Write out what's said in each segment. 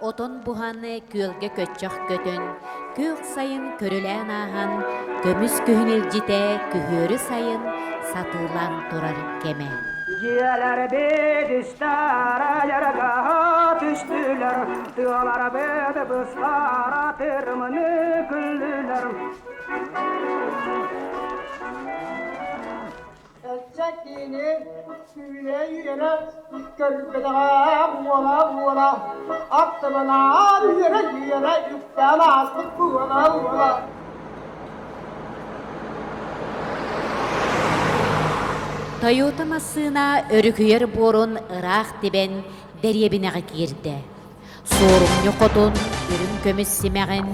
отон буһан, күөлгэ көччөх көтөн, күөх сайын көрүлээн ааһан, көмүс күһүн илдьитэ күһүөрү сайын сатыылаан турар кэмэ. Дьиэлэр бедистара ярга түстүлэр, тыалар бед быстара тырмыны күллүлэр. Чэккини сүүрэ-үөрэ көрбөтөҕө буола-буола, аттыбынан үөрэ-үөрэ үктээн ааспыт буола-буола. Тойота массыына өрүкүйэр буорун ыраах тибэн дэриэбинэҕэ киирдэ. Суорумньу хотун үрүҥ көмүс симэҕин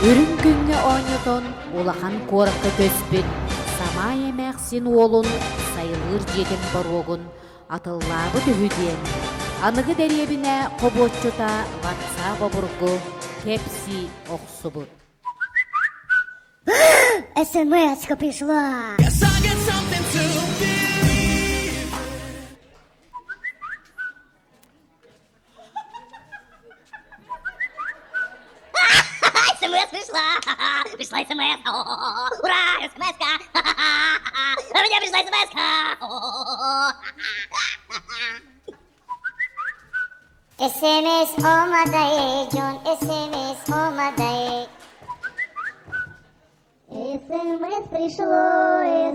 үрүҥ күҥҥэ оонньотон улахан куоракка көспүт Самаай эмээхсин уолун сайылыыр дьиэтин боруогун атыллаабыт үһү диэн аныгы дэриэбинэ хобуоччута ватсап обургу кэпсии охсубут. СМС-ка пришла. СМС пришла! Пришла СМС! Ура! СМС-ка! У меня пришла СМС-ка! SMS омадай, Джон, СМС омадай. СМС пришло,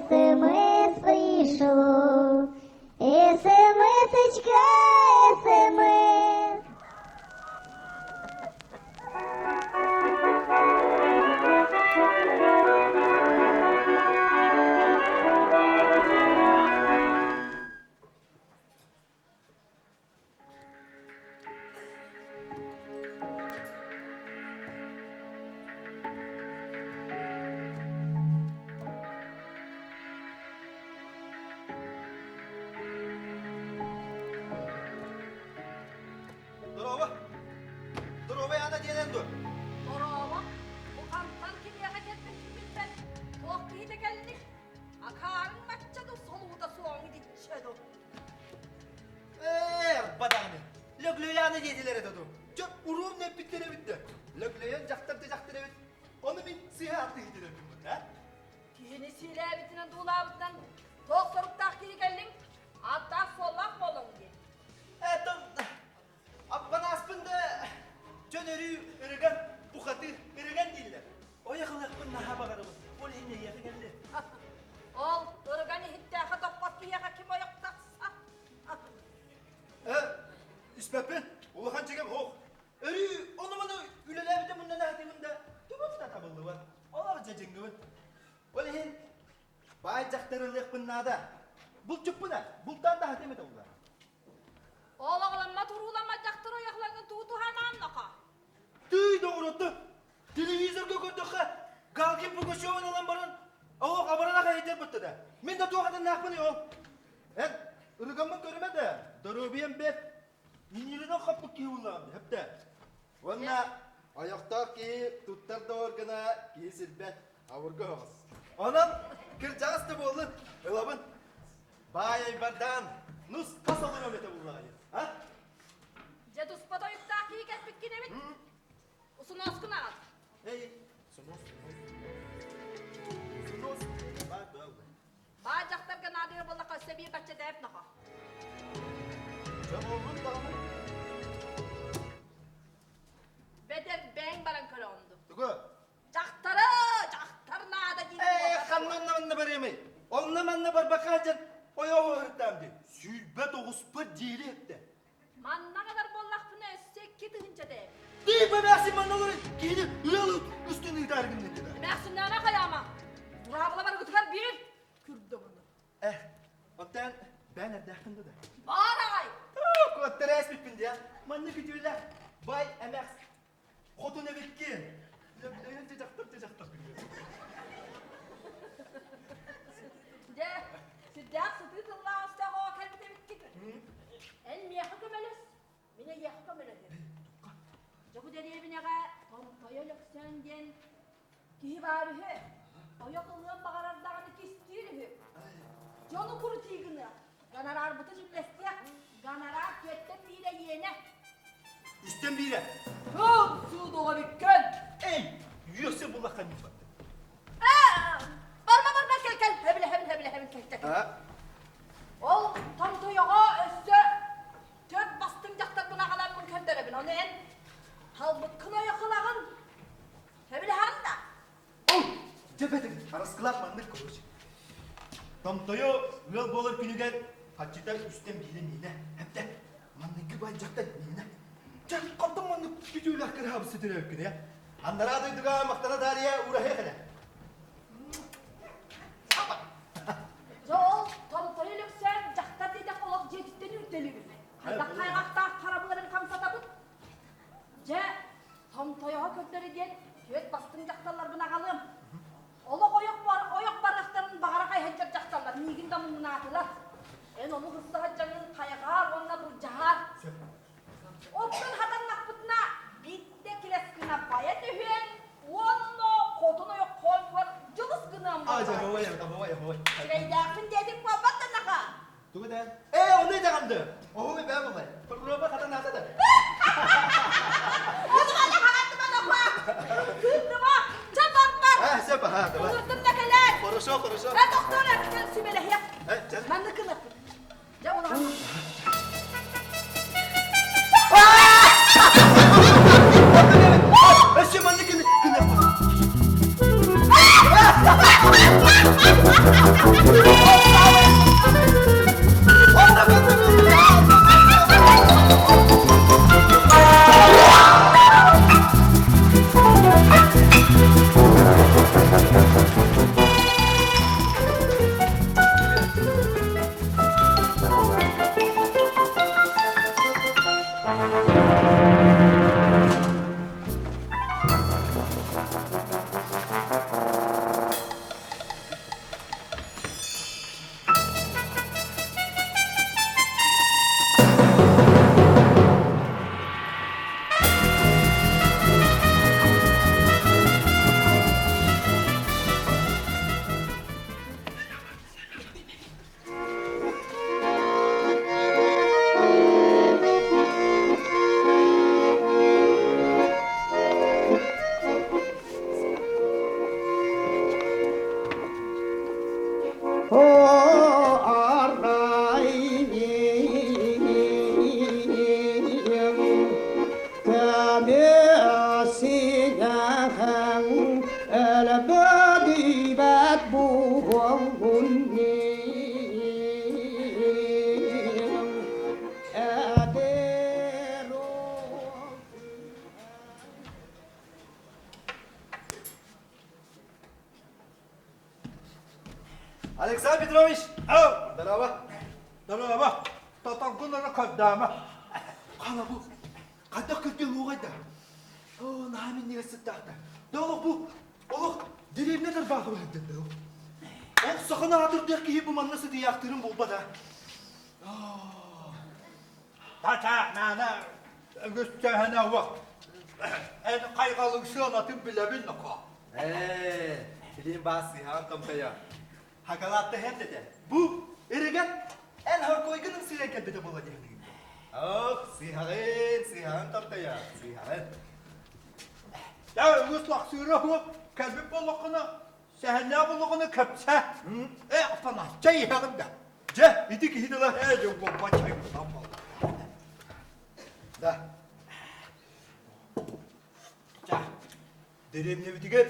СМС пришло, СМС-очка, СМС. Дороба. Дороба яна диэнэн дуо? Дороба. Бу хантан кимиэхэ кэлбиккин билбэт. Туох киһитэ кэллик? Акаарыҥ бачча ду солуута суоҕуҥ итиччэ ду. Ээ, бадаҕаны. Лөглөйааны диэтилэр этэ дуу. Дьон уруум нэппиттэр эбит да. Лөглөйөн дьахтар да дьахтар эбит. Ону мин сыыһа аттыһытын өлбүм а? Киһини сиилээбитинэн дуулаабытынан туох соруктаах киһи кэллиҥ? Ааттаах-суоллаах буолуҥ дии. Этон аппанааспын да дьон өрүү ырыган, бухатыыр, ырыган дииллэр. Ойох ылыахпын наһаа баҕарабын. Ол иһин эйиэхэ кэллим. Ол ырыган иһиттээхэ топпот киһиэхэ ким ойох тахса? Э, испэппин. Улахан чигим ох. Өрүү ону-маны үлэлээбитим муннан аһатыыбын да, тугум да табыллыбат. Олох дьадьыҥҥыбын. Ол иһин баай дьахтар ылыахпын наада. Булчуппун а, бултаан да аһатыам этэ улар. Ол оҕоломмот урууламмат дьахтар ойохлоҥҥун туу туһанаан ноко. Тыый доҕоротто, Телевизорга көрдөххө, Галкин Пугачеваны ылан баран, оһох абаран аҕай бутта да. Мин да туох атыннаахпыный ол? Эн ырыгаммын көрүмэ да, доруобуйам бэрт. Минииринэн хаппыт киһи буллаҕым хөптө. Уонна ойохтоох киһи туттар да органа киһи сирбэт, авырга оһоҕос. Онон кырдьаҕас да буоллун, ылабын. Баай айбардаан, нус хас олоруом этэ буллаҕай, а? Дьэ туспа тойуктаах киһи кэлбиккин эбит. Усунуоскун аҕал. Эй, сунуос, сунуос, баар буолла. Баа дьахтарга наадыйар буоллахха өссө биир бачча дээп нохо. Дьэ буоллун даҕаны. Бэдэр бэйэҥ баран көрөҕүн дуу. Тугу? Дьахтары, дьахтар наада диир. Ээ, ханна онно манна барыамый? Онно манна барбакка дьэн ойоҕу ыһыктаам дии. 29-пар диэри эттэ. Манна гынар буоллахпына өссө 2 тыһыынча дээ. Тиипэ эмээхсин манна олорон киһини ыал үстүн ыытаары гынна диэн. Эмээхсиннээмэ хайаама. Быраабыла барыгытыгар биир. Күрдө буну. Э, оттон бээн эрдээххин да. Баар аҕай. Куоттарээспиппин диэ. Манна күтүөлээх бай эмээхс хотун эбиккин. Лөглөйөн дьахтар дьахтар Дьэ, сүрдээх сытыы тыллаах өстөөх оҕо кэлбит эбиккин. Эн миэхэ көмөлөс, мин эйиэхэ көмөлөһүөм. Дьэ бу дэриэбинэҕэ Томтойо Өлөксөөн диэн киһи баар үһү. Ойох ылыан баҕарар даҕаны кистиир үһү. Дьону курутии гыныах, гонорарбытын үллэстиэх, гонорар түөттэн биирэ иэнэ. Үстэн биирэ. эн талбыккын ойох ылаҕын. Сөбүлэһэҕин да? Ол, дьэ бэтин, араскылаах маннык короче. Томтойу ыал буолар күнүгэр хаччыта үстэн биирэ миинэ, эптэ, манныгы бай дьахтар миинэ. Дьэ, хантан маннык бүтүүлээх кыраһабысы төрөөбүккүн, ээ? Аннараа дойдуга махтана таарыйа ураһыах элэ. Дьэ ол Томтойу Өлөксөөн дьахтар диэтэх олох дьиэтиттэн үрдэлүүр. Хайдах хайҕахтаах харабыларын хамсатабыт? Дьэ, Томтойоҕо көрдөрө диэн түөрт бастыҥ дьахталларбын аҕалыам. Олох ойох бар, ойох барыахтарын баҕара хайһайдьар дьахталлар миигин да муҥнаатылар. Эн ону хысса сылдьаҥҥын хайҕаар уонна былдьаһаар. Оттон хатаннахпытына биирдэ килэс гына байа түһүөн уонна хотун ойох хоонньугар дьылыс гыныам буоллаҕа. Сирэйдээхпин диэтиҥ буолбат да наха. Тугу да? Ээ, ону этэҕин да. Оһугу бээ буолай. Пророба хатан аата да. Ону аны хаҕаттыма нохо. Кыырдыма. Ча бар бар. А, сөп, аха, давай. Кыырдым да кэлээр. Хорошо, хорошо. Э, доктор, кэл сүбэлэһиэх. Э, чэ. Маннык гыныахпыт. Дьэ, улахан. Өссө маннык гыныахпыт. Александр Петрович! Ау! Здорово! Здорово! Татаргын эрэ көрдөмө. Хала бу хайдах көрдүн уоҕайда? Оо, наһаа минньигэс сыттаахта. Да олох бу олох деревня тарбаахы быһыттан да. Ол саханы аатырдыах киһи бу манна сытыйаахтыырын булбата. Тата, наана үгүстэһэнэ уох. Эн хайҕалыҥ сыанатын билэбин ноко. Ээ, билим баас сыһаан томтойо. Хакалаатта һэн дэтэ. Бу эрэгэн эн хоркойгын ымсыыран кэлбитэ буола диэхтигин. Ох, сыыһаҕын, сыыһаҕын томтойо, сыыһаҕын. Я үгүс лахсыыра хуох кэлбит буоллаххына, сэһэннээх буоллаххына кэпсээ. Э, Афанас, чэй иһэҕин да. Дьэ, ити киһи тыла. Ээ, дьэ, буолба чэй буолла. Да. Ча. Дэриэбинэбитигэр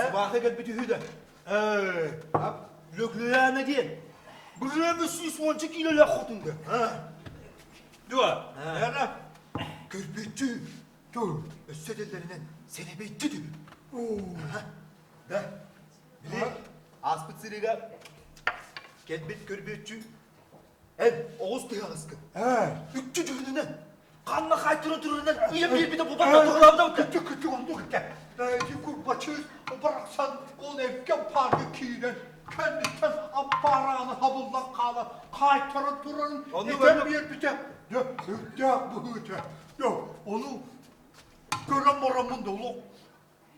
сыбаата кэлбит үһү да. Ээ, Лөглөөнө диэн. Бырыабы 110 киилэлээх хотунга. Дуо? Эра. Көрбүччү. Тур, өссө этэллэринэн сэрэбэйдьи түбү. Да. Били, ааспыт сырыыга кэлбит көрбүөччү Эн оҕус тыһаҕаскын. Үкчү дьүһүнүнэн, ханна хаайтыран турарынан ыйан биэрбитэ буолбатах туһулаабыта Күчү күчү оннук этэ. Ити курбачыыс барахсан ол эргэ паарга киирэн, кэнниттэн аппарааны хабыллан хаалан хаайтаран турарын этэн биэрбитэ. Дьэ, үрдээх быһыыта. Дьэ, ону көрөн бараммын да олох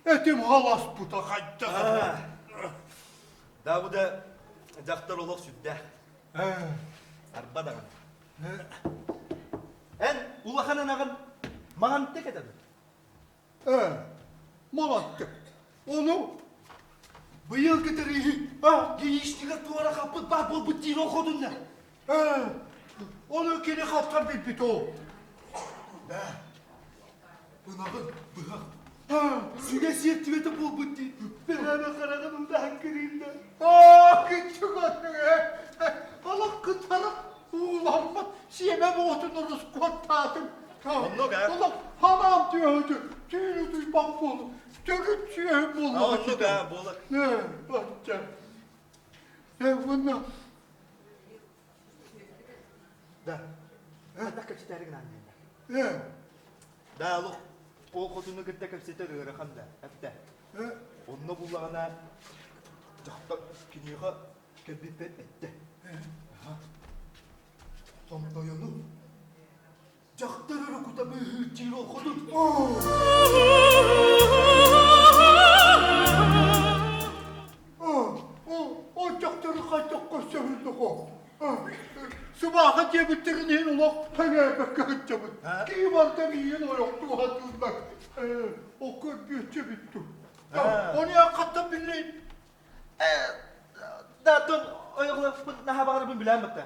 этим халаспыта хайдах Да бу да дьахтар олох сүрдээх. Арба даҕаны. Эн улахан ынаҕын маҕантык этэбин. Ээ, малаттык. Ону Быйыл кытарыыһы яичнигар туора хаппыт баар буолбут диир ол хотунна. Ээ, ону кини хаттан билбит ол. Да. Ынаҕын быһах. Сүгэ сиэртибэтэ буолбут дии. Бэрэбэ хараҕын уудаһан кырыынна. Аа, киччик ээ. Олох кытарах ууламмат сиэмэ буотун орускуоттаатым. Оннук ээ. Олох ханаам түөһүтү, түүн утуйбат буолу, төрүт сүөһү буоллаҕа Оннук ээ, буолар. Ээ, бачча. Ээ, уонна Да. Хайдах кэпсэтээри гынан диэннэр. Ээ. Да, олох ол хотуну кытта кэпсэтэр ыарахан да, эптэ. Онно буллаҕына дьахтар киниэхэ кэлбиппэр эттэ. Томтойону дьахтар өрө кута быыһыыр ол хотун. Ол дьахтары хайдах көрсөбүн доҕо? Сыбааха диэбиттэрин иһин олох тэҥээбэккэ сылдьабыт. Киһи барыта миигин ойохтуу сатыыллар. Ол көрбүөччү эбит дуу. Ону хаттан биллей? Да, тон ойоҕлаппын наһаа баҕарабын билээн бакта.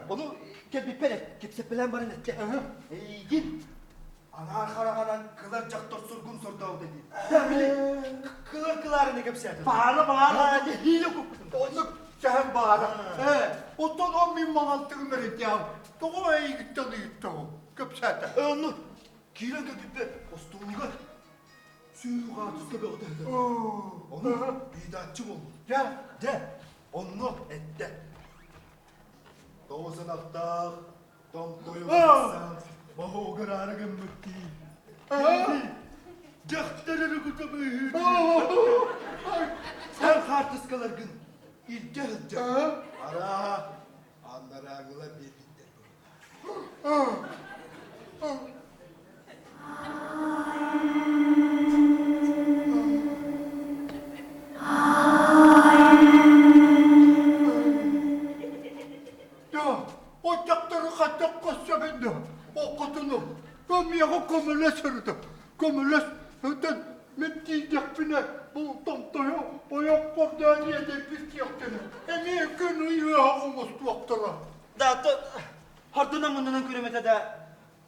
Ону кэлбиппэр кэпсэппэлээн баран этте. Эйигин Анаар хараҕынан кылар дьахтар сургун сордообута дии. Да, били кылар кылаарыны кэпсээтин. Баара баара. Нэһиилэ куппутум. Оннук сэһэн баара. Ээ, оттон ол мин маҥалтыгым эрэ Тоҕо эйигиттэн ыйыттаҕым? Кэпсээтэ. Ээ, оннук киирэн кэлбиппэр остуолугар сүүрүү хаартыска бөҕөтө сытар. Ону ыйытааччы буоллум. Дьэ, Дьэ, онно эттэ. Тоҕус ынахтаах Томтойу барсан, моһуогураары гыммыт дии. Дьахтар эрэ кута быыһыыр. Эн хаартыскаларгын илдьэ сылдьар. Арааһа, анарааҥылар биэрбиттэр быһыылаах. Да, оччохтору хайдах көрсөбүн да, оккутуну, миэхэ көмөлөс өрүтэ, көмөлөс, өтөн мин тиийдэхпинэ бу томтойу ойохпор да диэдэйбит диэхтэрэ, эмиэ күн ый ыаһах оҥостуохтара. Да, то хордунан муннунан көрөмөтө да,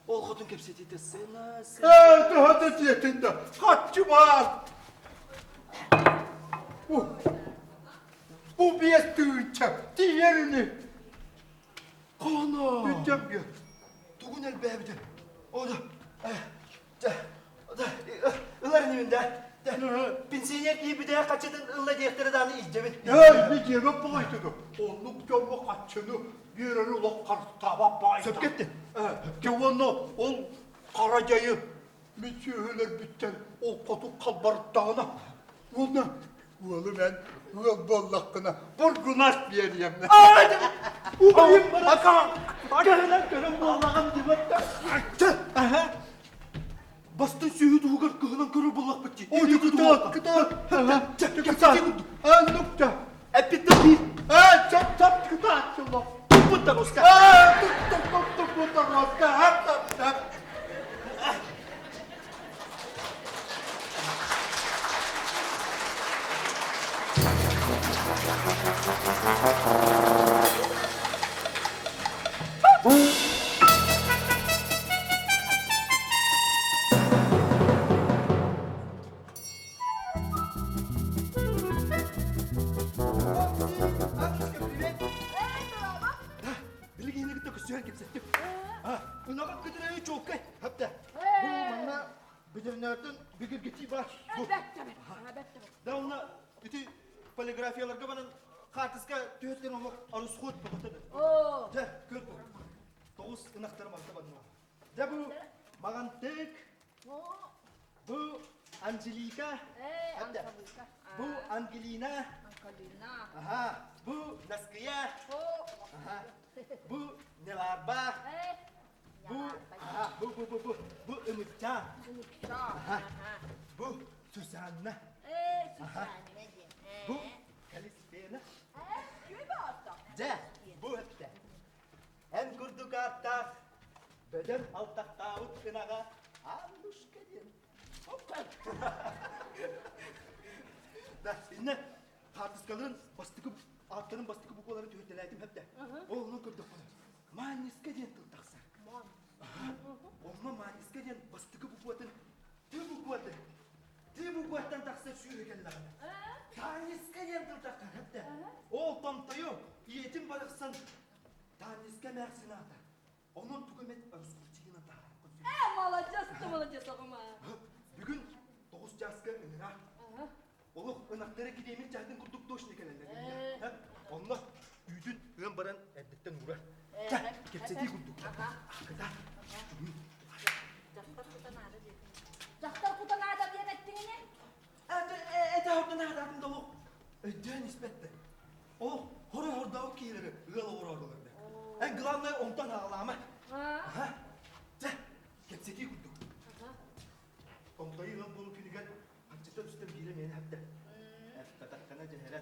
ол хотун кэпсэтиитэ сына Ээ, төһө да диэтин да, хаччы баар. Бу биэс тыһыынча тиийэр ини. Хоно. Бүттэмгэ. Тугун элбээбитэ. О да. Да, ылар инибин да. Пенсионер киһи бүтээх хаччытын ылла диэхтэрэ даҕаны илдьэбин. Эй, ми диэбэт баҕайытыгы. Оннук дьоҥҥо хаччыны биэрэри олох харыстаабат баҕайыта. Сөпкө эттин. Дьэ уонна ол хара дьайы мин сүөһүлэрбиттэн ол хоту халбарыттаҕына уонна Уолум эн ыал буоллаххына бургунас биэриэм. Убайым барахсан кыһынан көрөн буоллаҕым дибэтта. Аха. Бастын сүөһү туһугар кыһынан көрөр буоллахпыт дии. Ой, кытаат, кытаат. Кытаат. Аннукта. Эппиттэн биир. Ээ, чап чап кытаат сылла. Туппут таҕыска. Ээ, туп туп туп таҕыска. Хап хап хап. Билигин кытта көстүһэн кэпсэттим. Ынаҕа кытырайы чуолкай. Хапта. Бу манна Бөтөрнөөртөн бигиргитии бар. Да онно ити полиграфияларга баран хаартыска түһэттэн олох арусход бөҕөтө. Дьэ, көр бу. Тоҕус ынахтарым алта банна. Дьэ бу Маҕантык, бу Анжелика, бу Ангелина, аха, бу Наскыя, аха, бу Неларба, Бу, бу, бу, бу, бу, бу Ымыкчаан. Ымыкчаан. Бу Сусанна. Ээ, Сусанна диэн. Бу Калисфена. Дьэ, бу өттө. Эн курдук ааттаах бөдөҥ алтахтаабыт ынаҕа Аннушка диэн. Оппа. Да, иннэ хаартыскаларын бастакы ааттарын бастакы букваларын түһэртэлээтим хэптэ. Ол онон көрдөххүнэ Маанньыска диэн тыл тахсар. Онно Маанньыска диэн бастакы букватын тахсар сүөһү кэллэҕинэ. Таанньыска диэн тыл таххар эптэ. Ол томтойу ийэтин барахсан Таанньыска эмээхсин аата. Онон тугу эмэ раскрутигынан таһаарыаххын сөп. Ээ, маладьыас да маладьыас оҕома. Бүгүн тоҕус чааска ыҥыра. Олох ынахтара кириэмил чаһытын курдук точно кэлэллэр. Онно үүтүн ыан баран эрдэттэн уурар. Чэ, кэпсэтии курдук. Кыта. Дьахтар кута наада диэтиҥ. Дьахтар кута наада диэн эттиҥ ини? Этэ хордон наадатын да олох өйдөөн испэттэр. Олох хорой хордообут киһилэри ыал оҕороорулар да. Эн главное онтон аҕалаама. Аха. Чэ, кэпсэтии курдук. Томтойу ыал буолуу күнүгэр ханчыттан үстэн биирэ миэнэ хэптэ. Эппэтэххинэ дьэһэрэ.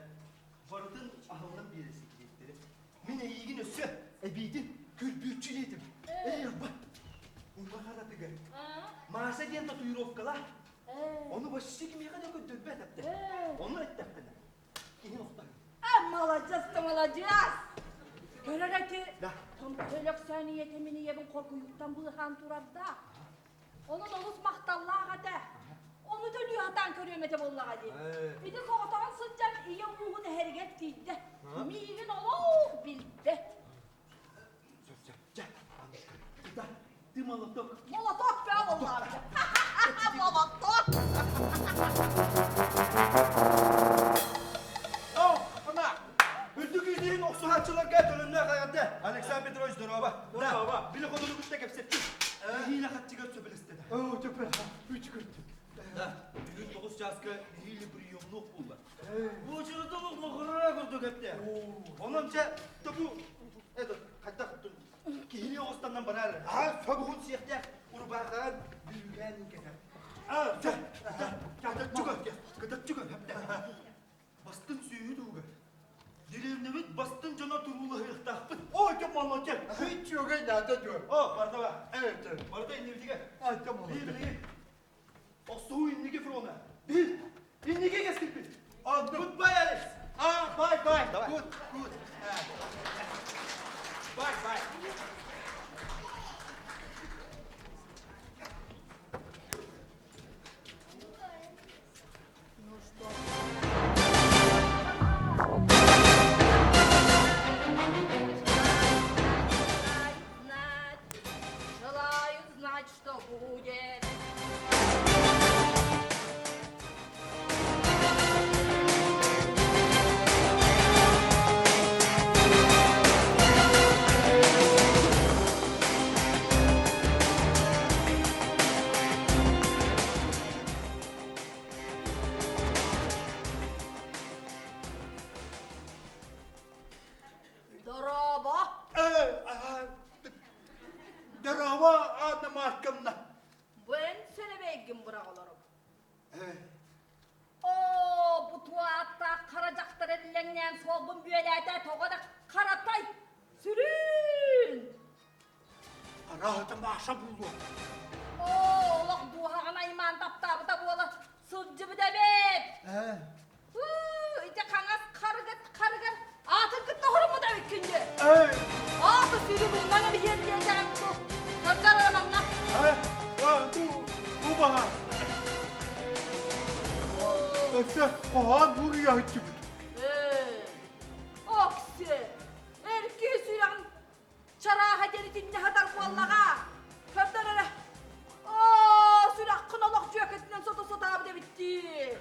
Барытын аһыллан биэрэ сикириэттэри. Мин эйиигин өссө эбиитин күрбүүччү диэтим. Эй, алба! Уҥа харатыгар. Маша диэн татуировкалаах. Ону вообще кимиэхэ да көрдөрбөт эптэ. Ону эттэхпинэ, киһи охтор. А, маладьыас да маладьыас! Көрөр эти, Томпо Өлөксөөн ийэтэ мин ийэбин хоргуйууттан быыһаан турардаах. Онон олус махталлаах этэ. Ону төлүү сатаан көрүөм этэ буоллаҕа дии. Ити соҕотоҕун сылдьан ийэ ууһун эһэригэр тиийдэ. Миигин олох билбэт. Сөп, сөп. Чэ, Аннушка, куда? Ты молоток. Молоток бөө буоллаҕа. Молоток! О, ана, үрдүк иитиһин охсуһааччыларга төлөннөөх эҕэрдэ. Александр Петрович, здорово. Здорово. Били хотуну кытта кэпсэттим. Нэһиилэ хаччыгар сөбүлэстэ. Оо, төпө, үч көрдүм. Да, бүгүн тоҕус чааска нэһиилэ приемнуох буолла. Буочурутулук мохурура курдук эттэ. Онон чэ, тобу, этот, хайдах киһини оҕустаннан барар. Аа, собуһун сиэхтээх урбаахаҕан бүрүүкээн кэтэр. Аа, чэ, кытаччы көр, кытаччы көр, Бастыҥ сүөһү туһугар. Деревнябыт бастыҥ дьоно туруулаһыахтаахпыт. О, дьэ молодец! Үчүгэй наада дуо? О, бардаба. Э, Барда иннибитигэр. А, дьэ молодец. Биир Охсуһуу инники фрона. Биир. Инники кэскилбит. Goodbye, Alex. А, bye, bye. Давай. Good, good. Bye, bye. Ну что? Знать, желаю знать, что будет. Дорообо! Дорообо, Анна Марковна. Бу эн сэрэбэйгин быраҕа олоробун. Оо, бу туааттаах хара дьахтар эриллэҥнээн суолбун бүөлээтэ тоҕо да харатай сүрүн! Арааһата Маша буолуо. Оо, олох дууһаҕын аймаан таптаабыта буола сылдьыбыт эбит. Ээ. Ити хаҥас харыгыт харыгар аатын кытта хоруммут эбиккин дии. Ээ. Ааты сүрү булунан эбиһиэн диэтэҕин бу. Көрдөр эрэ манна. Ээ, бу, бу баҕа. Өссө хоһоон буруйаһыччыбыт. Ээ. Окси, эрки сүрэҕин Чарааһа диэн итиннэ сытар буоллаҕа. Көрдөр эрэ. Оо, сүрэххин олох дьүөкэтинэн сото сатаабыт эбит дии.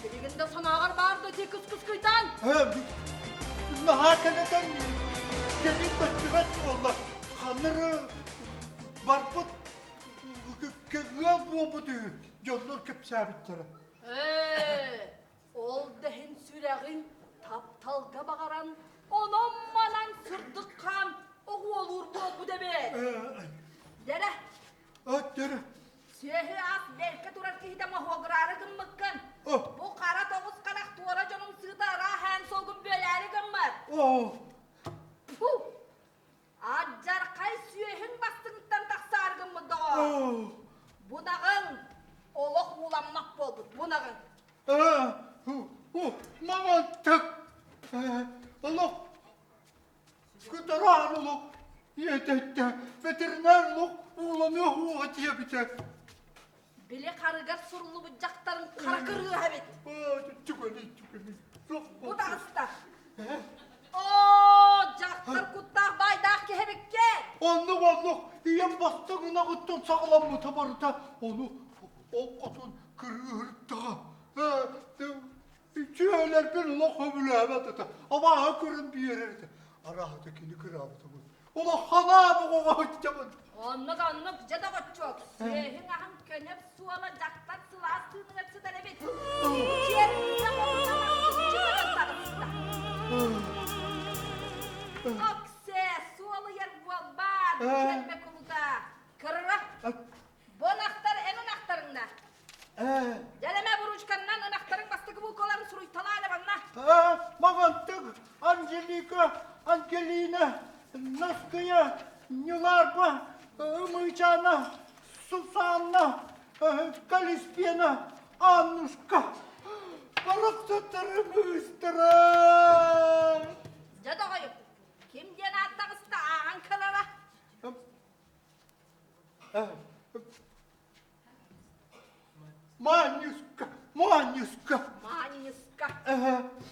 Билигин да санааҕар баар да ити кыс-кыскыйтан. Наһаа кэнэтэн кэлин көстүбэт буолла. Ханна эрэ барбыт ыал буолбут үһү. Дьоннор кэпсээбиттэрэ. Ээ, Ол да иһин сүрэҕиҥ тапталга баҕаран, онон-манан сырдык хаан оҕуолуур буолбут эбээт. Дэрэ. Дэрэ. Сүөһү ас бэркэ турар киһитэ моһуогураары гыммыккын. Бу хара тоҕус харах туора дьонуҥ сыыта арааһаан суолгун бүөлээри гыммыт. Фу! Алдьархай сүөһүҥ бастыҥыттан тахсаары гыммыт доҕоор. Бунаҕыҥ олох ууламмат буолбут, бунаҕыҥ. Мамантык олох кытараан олох ийэтэ ветеринар олох ууланыах уоҕа диэбитэ. Били харыгар суруллубут дьахтарын хара кырыыһа эбит. Түгэни, түгэни. Бу таҕыста. Оо, дьахтар куттаах баайдаах киһи эбиккэ. Оннук, оннук. Ийэм бастыҥ ынаҕыттан саҕаламмыта барыта. Ону ол хотун кырыыһырдаҕа. Дьүөлэрбин олох сөбүлээбэт этэ. Абааһы көрөн биэрэр этэ. Арааһата кини кыраабыта буолуо. Улаханаа буҕуҕа сылдьабын. Оннук, оннук, дьэ доҕоччуок, сүөһүҥ аһын көнөр суола дьахтар сылаас тыыныгар сытар эбит. Чиэрбэ хомуна махсыччы көрөн таҕыста. Оксе, суолуйар буолбаат, чиэрбэ кулута. Кырра, бу ынахтар эн ынахтарыҥна. Дьэлэмэ буручканнан ынахтарыҥ бастакы буукаларын суруйталаа эрэ манна. Маҕантык, Анжелика, Ангелина, Наскыйа, Ньылаарба, Ымыычаана, Сусанна, Калиспена, Аннушка. Барахсаттарым ыыстара. Дьэ доҕойум, ким диэн аат таҕыста ааҕан кэлэрэ? Маанньыска, Маанньыска. Маанньыска.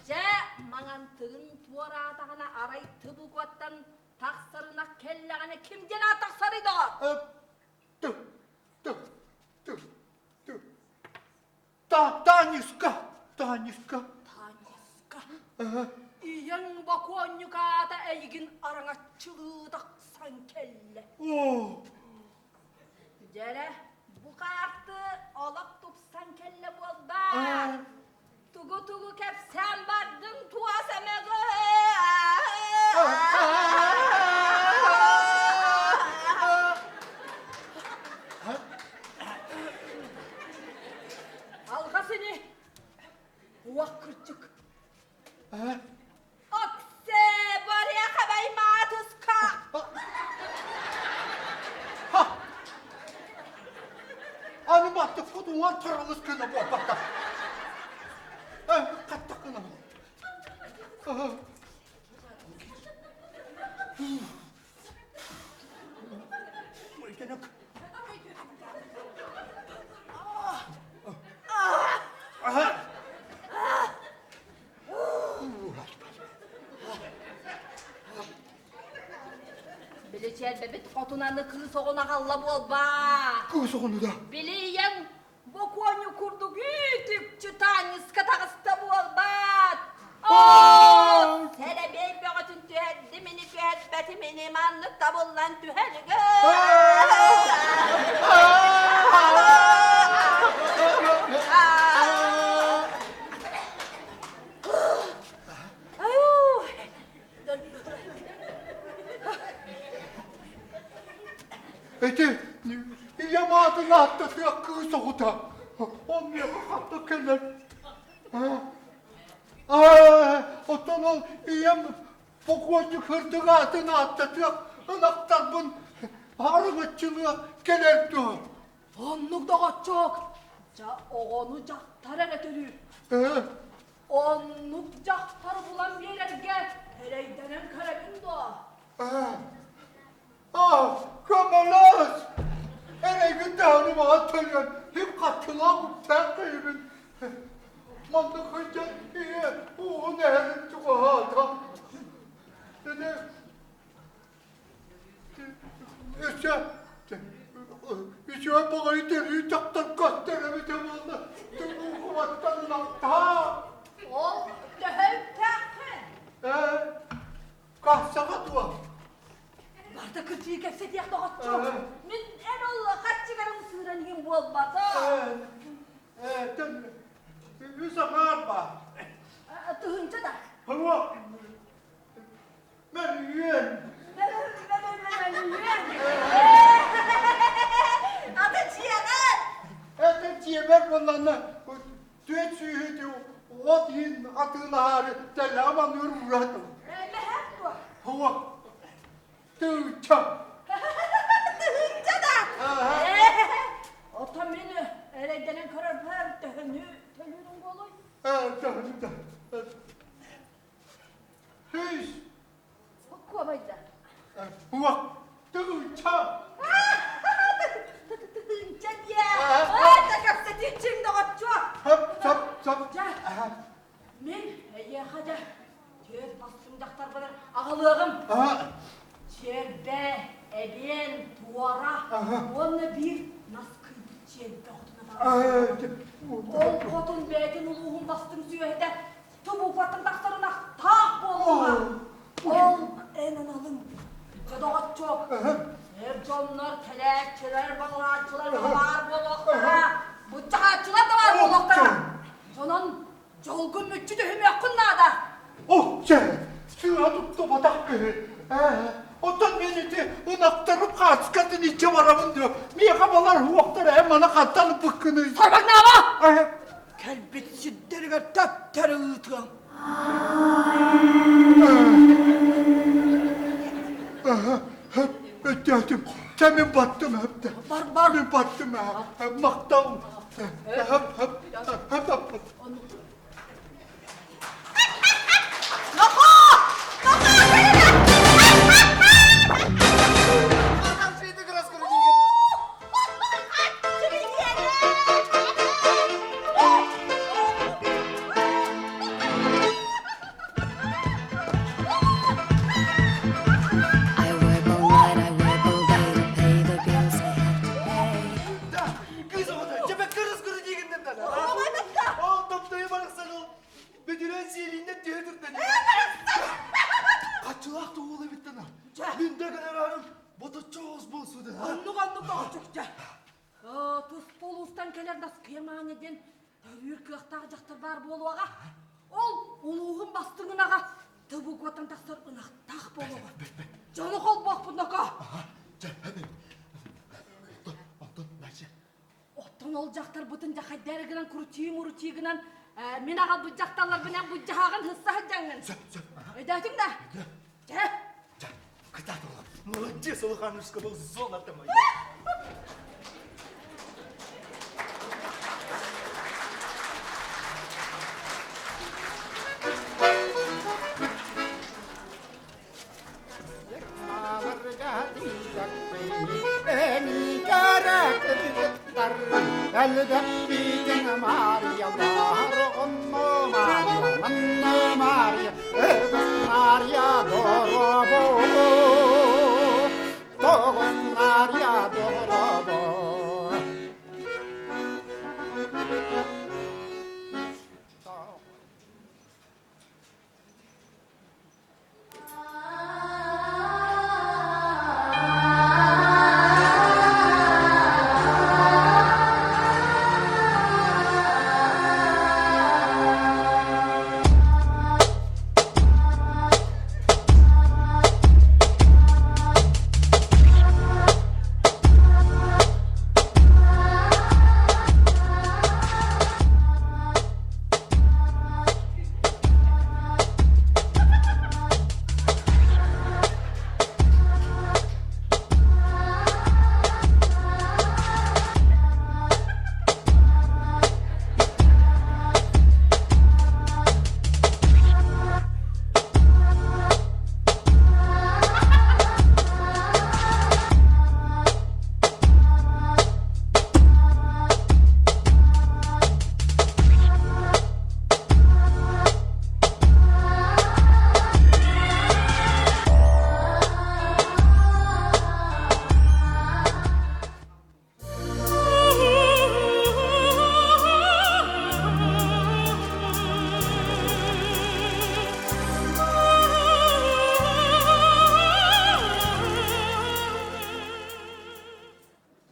Дьэ, маҥантыгын туораатаҕына арай тыбыкуоттан тахсарына кэллэҕинэ ким диэн аат тахсарый доҕор? Т т т т Та Танюшка, Танюшка. Танюшка. Ийэҥ бокуонньук аата эйигин араҥаччылыы тахсан кэллэ. Оо. Дьэрэ, бу хаарты олох тупсан кэллэ буолбаат? Тугу-тугу кэпсээн бардыҥ туос эмэҕэ? Алҕас ини, уох кырдьык. Оксе, барыахабай маатыска! Аны баттыкпыт уҥан таралыс гына буолбакка. Хаттах гына. Били чэрбэбит хотун аны кыыс оҕону аҕалла буолбаа. Кыыс оҕону да? Били ийэҥ бокуонньу курдук үтүкчү Таанньыска таҕыста буолбаат. Оо, сэрэбиэй бөҕөтүн түһэрдим ини түһэрбэтим ини маннык табыллан түһэргэ. Ити ийэм аатын ааттатыах кыыс оҕото. Ол миэхэ хатта кэлэр. Оттон ол ийэм бокуонньук сырдык аатын ааттатыах ынахтарбын арыгыччылыах кэлэр дуо? Оннук доҕоччуок, дьэ оҕону дьахтар эрэ төрүүр. Оннук дьахтар булан биэрэргэ эрэйдэнэн көрөбүн дуо? Аа, көмөлөс! Эрэйгин даҕаны маған төлүөн, им хаччылаах үктээх киһибин. Маннык сылдьан ийэ ууһун эһэрин чугаһаата. Ини Өссө үчүгэй баҕайы төрүү дьахтар көстөр эбитэ буолла. Тумуухубаттан ынахтаа. Ол төһө үктээххин? Ээ, кассаҕа дуо? Барда кырдьыы кэпсэтиэх доҕоччуок. Мин эн ол харчыгарым сыыран иһин буолбата. Ээ, ээ, үс аҥаар баар. Тыһыынча да? Суох. Мөлүйүөн! Мөлүйүөн! Аты дьиэҕэр! Это дьиэбэр буоллаҕына түөрт сүүһү от иһин атыылаһаары тэллэҕэ маныыр уураатым. Мэһэк дуо? Суох. Тыынча. Тыынча да? Оттон мин эрэйдэнэн көрөрбөр төһөнү төлүүрүҥ буолуой? Төһөнү да. Хүйс! Куобайда. Уох, тыгынча! Тыгынча диэ! Мин эйиэхэ дьэ түөрт бастыҥ дьахтарбын аҕалыаҕым. Чиэрбэ, эбиэн, туора уонна биир наскыйбыт чиэрбэ хотуна баар. Ол хотун бэйэтин улууһун бастыҥ сүөһүтэ тубукаттан тахсарын ахтаах буолуоҕа. Ол эн аналыҥ. Дьэ доҕоччуок, эр дьоннор, кэлээччилэр, баҕалааччылар баар буолуохтара, буччаһааччылар да баар буолуохтара. Дьонон дьолгун мүччү түһүмүөххүн наада. О, чэ, сыыһа туттубатах киһи. Ээ, оттон мин ити ынахтарым хааскатын иччэ барабын дуо? Миэхэ балар уохтар эн маны хантан ылбыккыный? Сарбаҥнаама! Кэлбит сирдэригэр төптөрү ыытыам. Өттөөтүм. Чэ мин баттым өптө. Бар бар. Мин баттым мактал. Хөп хөп хөп хөп. Нохоо! I work all night, I work all day to pay the bills I have to pay. Кыыс оҕото, дьэбэ кырыс кыры диигиннэн да. Ол томтойу барахсан ол Бөтүрэн сиэлииннэн түһэ турда. Хаччылаах да уол эбиттэн. Мин да генералым боточчу оҕус буолсу да. Оннук оннук доҕоччук дьэ. Туспа улуустан кэлэр Наскыйа Маня диэн төрүүр кыахтаах дьахтар баар буолуоҕа. Ол улууһун бастыҥын аҕа тыбыгуоттан тахсар ынахтаах буолуоҕа. Дьону холбоохпут ноко. Онтон дальше. Оттон ол дьахтарбытын дьахайдары гынан крути-мурути гынан мин аҕалбыт дьахталларбын эн буддьаһааҕын һысса сылдьаҥҥын. Сөп, сөп. Өйдөөтүҥ да? Чэ. Чэ, кытаат оҕолор. Молодец, Улаханушка, был золото мое.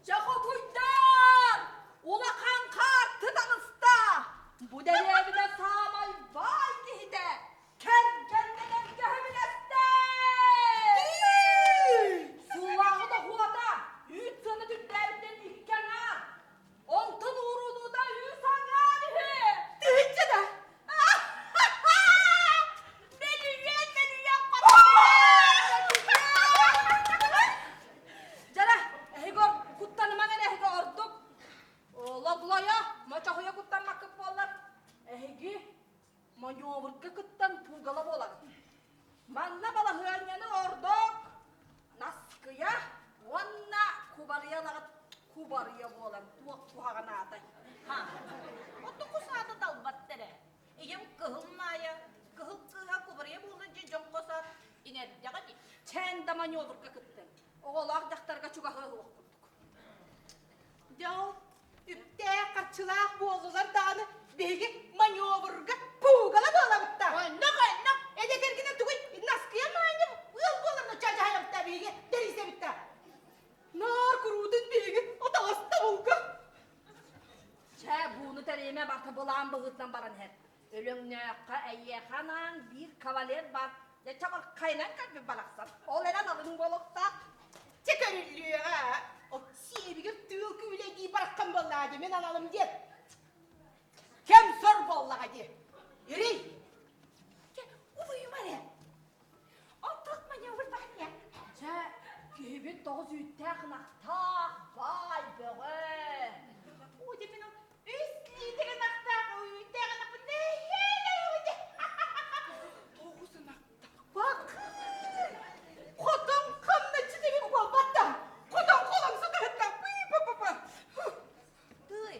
Дьэ хотуйдар! Улахан хаарты таҕыста! Бу дэриэбинэ саамай баай киһитэ кэргэннэнэн көһүмүнэстэ! Суллааҕы дохуота үүт сыана үрдээбитинэн икки аҥаар, онтон уурунуута үс аҥаар үһү! Тыһыынча да! Мөлүйүөн, мөлүйүөн Дьара, эһиги куттанымаҥ эрэ эһиги ордук логлойо, мочоһуйа куттаммаккыт буоллар, эһиги маневрга кыттан пугала буолаҕыт. Манна балаһыанньаны ордук наскыйа уонна кубарыйа ылаҕыт кубарыйа буолан туох куһаҕан аатай. Ха, оттон кус аата талбат эрэ. Ыаллаах буоллулар даҕаны биһиги маневрга пугала буолабытта. Оннук, оннук. Эдэтэргинэ тугуй наскыйа маанньым ыал буоларна чажаһайабытта биһиги тэрийсэбитта. Наар куруутун биһиги атаҕастабылга. Чэ, бууну тэрийимэ барта былаан быһыытынан баран иһэр. Өлөҥнөөххө эйиэхэ анаан биир кавалер бар. Дьэ, чабырхайынан кэлбит барахсан. Ол эрэн алын буолуохтаах. Чэ көрүллүөҕэ. Ол сиэбигэр тыал күүлэйдии бараххан буоллаҕа дии, мин аналым диэн. Кэм сор буоллаҕа дии. Ирий! Чэ, улуйума эрэ. Оттук маневр баһын Чэ, киһибит тоҕус үүттээх ынахтаах, баай бөҕө. Оо, дьэ мин ол үс лиитэр ынахтаах, үүттээх ынахпын нэһиэлэ Тоҕус ынахтаах бакыр! Хотон хамначчы дебин буолбат да, хотон холоҥсу таһыттан пыы-па-па-па. Тыый,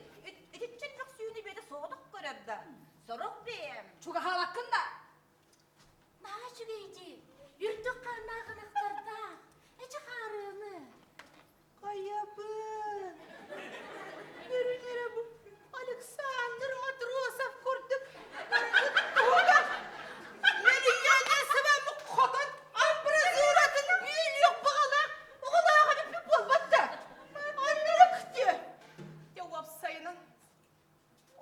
итиччэ элбэх сүүнү бэйэтэ соҕотох көрөр да, сорох бэйэм. Чугаһаабаккын да. Наһаа үчүгэй дии. Үрдүк хааннаах ынахтардаах. Эчи хаарыаны. Хайабын? Көрүнэрэ бу Александр Матросов курдук туһугар мөлүйүөннэр сыбаммыт хотон амбразуратын бүөлүөх баҕалаах оҕолоох эбиппит буолбат да. Оннук диэ. Дьэ уопсайынан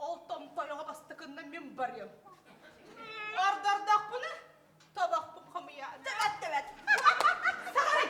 ол томтойоҕо бастакыннан мин барыам. Ардардахпына табахпын хомуйа. Тэбэт тэбэт. Саҕарый.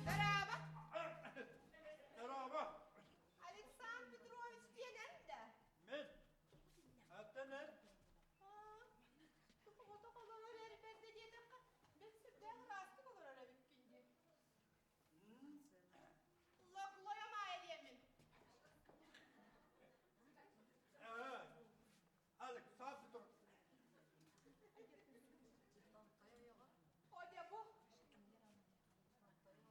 Дорообо! Дорообо! Александр Петрович диэн да? Мен. Аттан эн? Оҕото олорор эрбэрдэ диэтэххэ, бэл сүрдээх ыраастык олорор эбиккин дии. Локлойом аайа диэммин. Александр О, бу.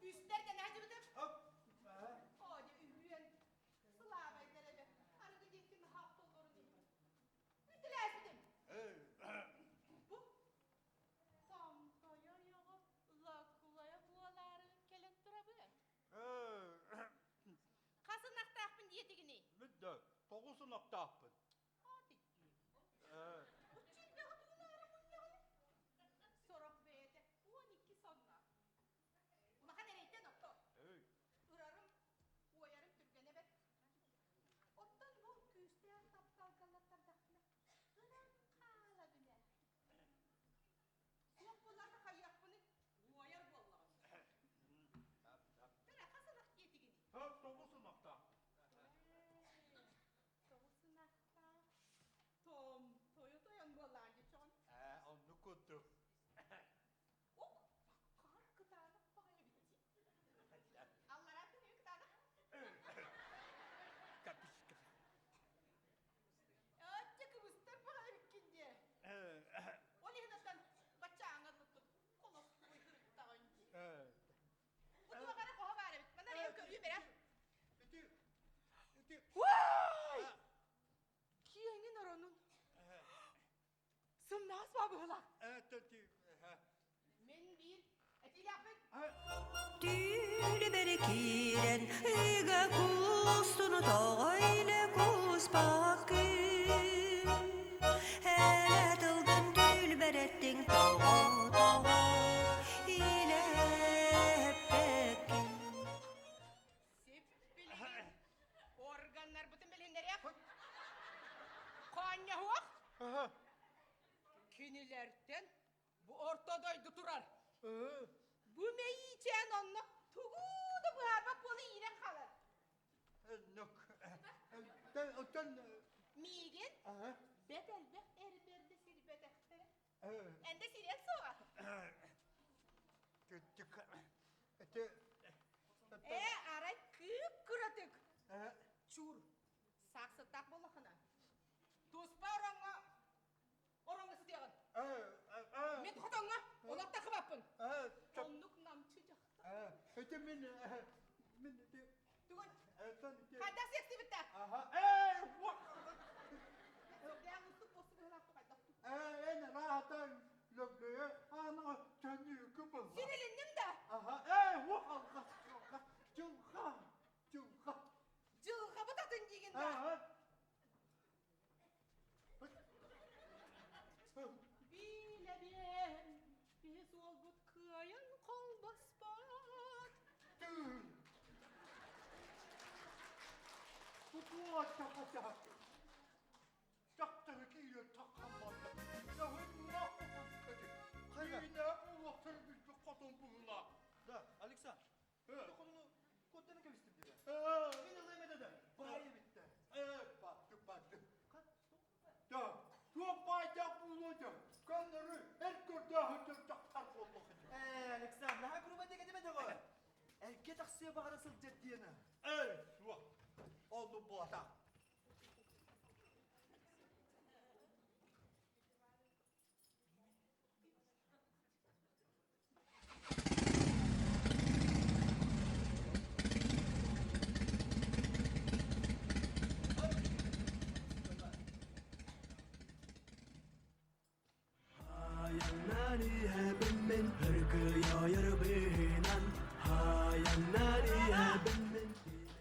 Үстэр дэнээдибитим. О, дьэ үһүөн. Сылаабайдар эбэ. Арыгы диэккин хаптоллорун иһин. Бүтүлээситим. Бу Томтойо ойоҕо Локулайа буолаары кэлэн турабы. Хас ынахтаахпын диэтигиний? Мин да тоҕус ынахтаахпын. Сорох бэйэтэ 12 сонно. Улахан эрэйтэн отто. Ырарым, уойарым түргэнэ бэрт. Оттон бу күүстээх тапталга ыллаттардахпына, ынан хаалабын ээ. Суох буолларга хайыахпыный? Уойар буоллаҕым. Бэрэ, хас ынах диэтигиний? Тоҕус ынахтаах. Тоҕус ынахтаах. Том, тойо тойон буоллаҕа дии чоҕун. Ээ, оннук курдук. Ок, баккар кытаанах баҕайы эбит дии. Аллараа түнү кытаанах. Капиш, капиш. Өттө кыбыстар баҕайы эбиккин дии. Ол иһин оттон баччааҥҥа туттук холостуой сырыттаҕын дии. Бу туох эрэ хоһо баар эбит. Манна эрэ көрүүм эрэ. Ити, ити. Уай! Киэҥин оронун. Сымнаҕас баа быһыылаах. Мин биир этиилээхпин. Түүлүбэри киирэн ыга куустуну тоҕо илэ кууспаккын Элэ тылгын түүлбэрэттиҥ тоҕо тоҕо илэ эппэккин Сип билигин органнарбытын билиһиннэриэх. Анньаһуох. Кинилэртэн бу орто дойду турар. Бу мэйиичээн онно тугу да быһаарбат буола иирэн хаалар. Оттон Миигин бэт элбэх эр бэрдэ сирбэтэхтэрэ. Энде сириэн суоҕа. Ээ, арай кыып-кыратык. Чур, саахсыттаах буоллаххына. Туспа ороҥҥо ороҥҥо сытыаҕын. Мин хотоҥҥо олох тахыбаппын. Оннук намчы дьахтар. Ити мин мин ити Тугун? Хайдах сиэхсибиттэ? Аха. Ээ, Сүрдээх устук босу быһылаах хайдах? Ээ, эн араатан лөглөйө аана төннүүкү булла. Сирилинним да. Аха. Ээ, уох алҕас дьылҕа, дьылҕа. Дьылҕабыт атын диигин да. Аха. Билэбиэн, биһи суолбут кыайан холбоспот. Да, Александр. Хотуну куоттан кэбистим диye. Мин ылыам этэ да, баай эбиттэ. Баттык, баттык. Туох баайдаах буолуо дьэ, көннөрү эр көрдөөһүн дьахтар буоллах ити. Ээ, Александр, наһаа грубо дэгэтимэ дөҕө. Эргэ тахсыа баҕара сылдьар диэни. Эй, суох. Оннук буолатах.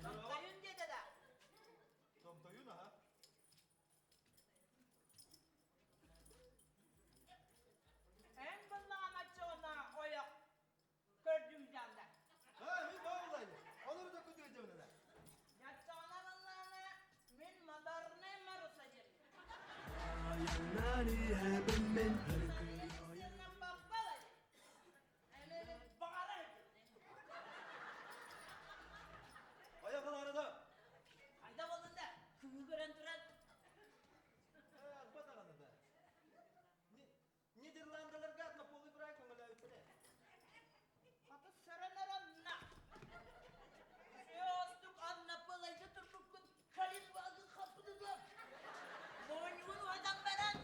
Томтойун диэтэ да. Томтойун аха. Эн быллаҕан оччоҕуна ойох көрдүм дьаанда. Ha, мин баҕалайым. Олору да күтүө дьонуна. Оччоҕуна быллаҕана мин моторнай Маруса диэн. Ойох ылаары да. Хайда болдун да, күҥү көрөн туран Алба даҕаны да. Нидерландаларга однополый брак көҥөлөөбүттэрэ. Хата сөрөнөр онно. Сөостук однополойга турбуккун Калинвагы хаппытыгар. Моонньугун уһатан баран,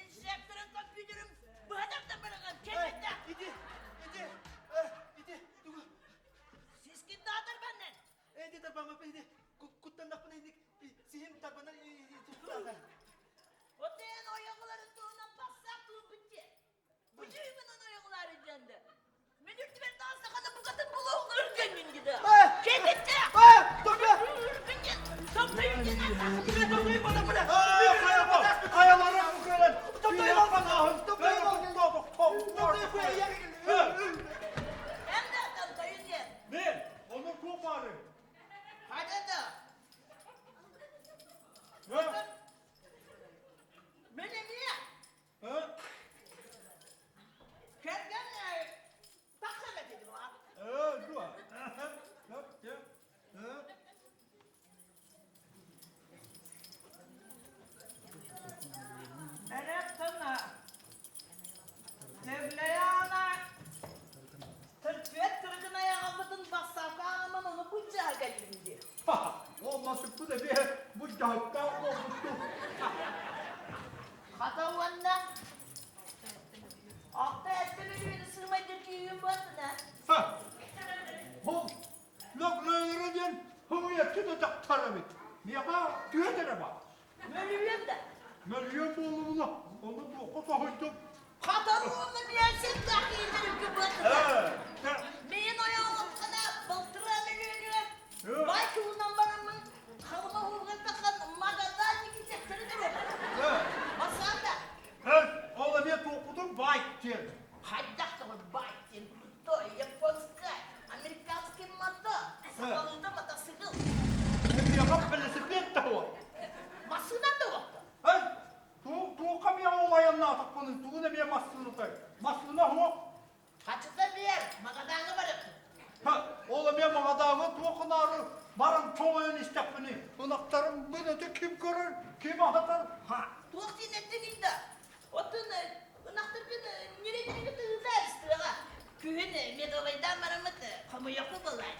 инжекторын компьютерым быһатартан баран кэлбитэ. Иди, иди, иди, тугу? Сискин даатар бэннен. Эди тарбаммаппын иди, куттаннахпын иди, сиһим тарбанар тустулаата. Отен ойоҕуларын туһунан бассаап туһуппутте. Бу дьүһүмүн ойоҕулары дьэнде. Мен үрдүбэр таҕыстахана букатын булуоҕун үргэннин гида. Кэтитте! Топпа! Мен, оны туох баары? Мен эмиэ кэргэн тахсан этим Дуо? Эрэптана Левлеяна Төртүөт кыргын айаҕабытын бассаапка ааман ону быдьаа кэллим дии. Ол насыппыт эмиэ быдьаһыттаах буолбутту. Хата уонна Алта эрдэ өлүүнү сыымайдыр киһигин буолтун аа? Ол лөглөйөрө диэн хымыйаччы да дьахтар эбит. Миэхэ түөт эрэ баар. Мөлүйүөн да. Мөлүйүөн буоллубуна, ону туохха соһуйдум? Хатаруумна биэрситтээх киһилэргэ буолтун. Мин ойоҕутхана балтараа мөлүйүөнүгэр бай туһунан бараммын халыма уургаттахан Магадан никитектери турар. Басаан да. Ол эмиэ туохпутун байк диэн. Хайдах даҕаны байк диэн крутой, японскай, американский мотор, сахалыыта мотоцикл. Миэхэ велосипед да уо. Массыынан да уопта. Ким аһатар? Туох диэн эттиҥий да? Оттон ынахтаргын ньирэйдэргэ тыытаар истиэҕэ. Күһүн медовайдаан бараммыт хомуйахпыт буоллаа.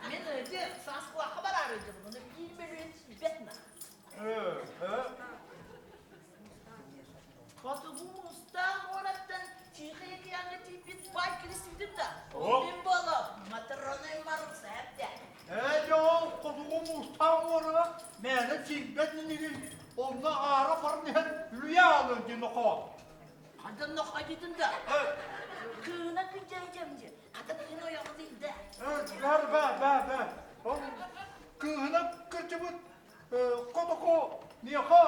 Мин ити сааскылаахха бараары дьыбын, ону биир мөлүйүөн тиийбэт на. Хотугу муустаах муораттан Тихий океаҥҥа тиийбит баай киристибитим да, ол мин буолуо, Матроной Маруса эптэ. Ээ, дьэ ол хотугу муустаах муораҕа мээнэ тиийбэт инигин, онно аара баран иһэн үлүйэ аалыан диэн нохоо. Хандан нохоо диэтин да? Кыына күндьээдьэм дьэ, хата кыһын ойоҕо да. Ээ, бэр, бэ, бэ, бэ. Ол кыыһына кырдьыбыт Хотоку миэхэ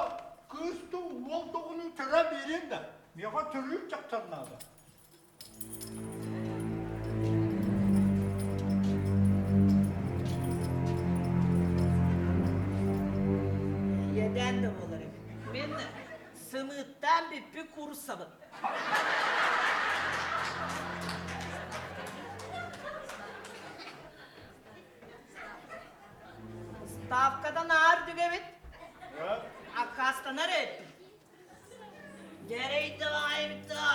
кыыс дуу, уол доҕуну төрөө биэриэн да, миэхэ төрүүр дьахтар наада. Иэдээн да буолар эбит. Мин сымыыттаан бүппүт кууруссабын. Ставкадан аар дүгэбит. Аккаастанар эбиппин. Дьэрэй давай да.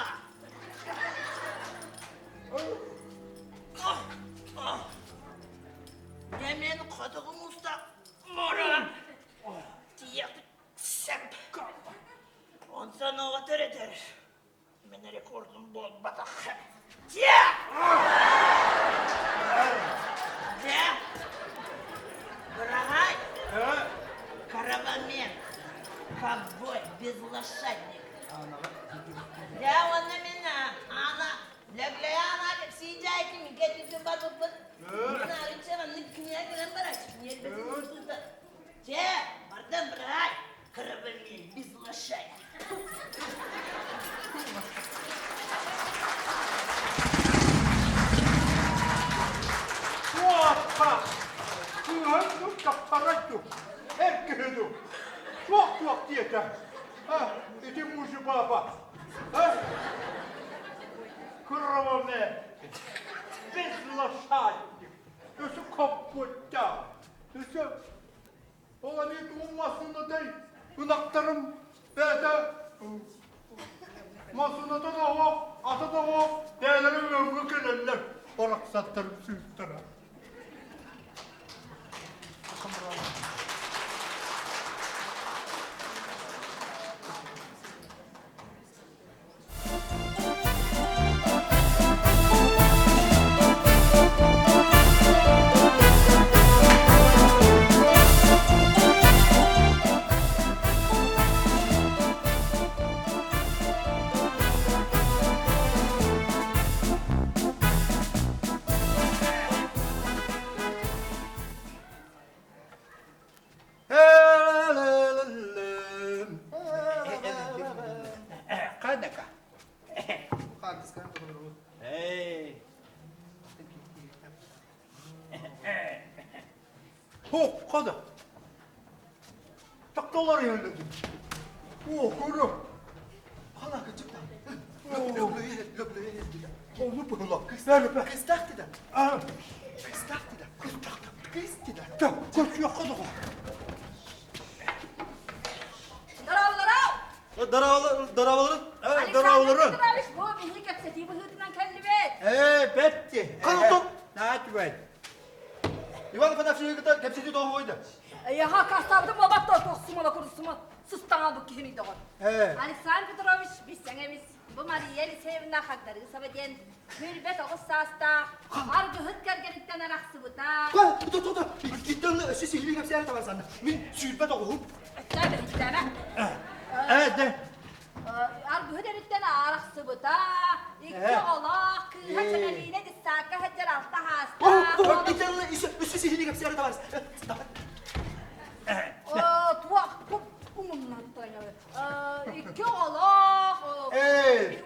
Дьэ мен хотугу муста мора тиийэхпит сэп. Онтон оҕотор этэр. Мин рекордум буолбатах. Дьэ! Дьэ! Быраһаай! Каравамен! Ковбой, безлошадник! Дьэ, уонна мин Аана, Лэглэйэ Аана кэпсии дьаайкин минке түтүн барбыппын. Мин арыычча маннык кинигэ кэлэн барааччы. Ньиэрбэтин тутта. Дьэ, бардам, быраһаай! Каравамен, без лошадь. Туохха? Кыыһын ду, дьахтарай ду, эр киһи ду? Туох-туох диэтэ? А, ити мужи баба. А? Кровомен, без лошадник, өсө коппуттаах, өсө Ол эмиэ тугум массыынатай? Ынахтарым бэйэтэ массыыната да оһох, ата да оһох, бэйэлэрэ ыамҥа кэлэллэр. Барахсаттарым сыыстара. Канака. О, қада. Тақталар елді. О, көрі. Қана кычык Onu bırak. Kız taktı Kız taktı Kız taktı. Кыыс дида. Көчүөххэ доҕор. Дорооболору! Дорооболорун. Дорооболорун. Александр Петрович, бу биһиги кэпсэтии быһыытынан кэллибит. Ээ, бэтти. Ханытын. Наатыбай. Иван Афанасьевич кытта кэпсэтии тоҕо Эйэхэ аккаастаабытым буолбат дуо, туохсумала курусума сыстаҥа бу киһини доҕор. Александр Петрович билсэҥ эбис, бу Мария Елисеевна Хагдарысова диэн 29 саастаах аргыһыт кэргэниттэн арахсыбыта. Тото, иккиттэн сиһилии кэпсээн табарсанна. Мин 29-ум. Өттөбө, иттэмэ. Ээ, дэ. Аргыһыт эриттэн арахсыбыта. Икки оҕолоох, кыыһа Чэмэлиинэ дьыссаакка сылдьар алта хаастаах. Иккиттэн өссө сиһилии кэпсээн табарс. Туох, умуннан Икки оҕолоох,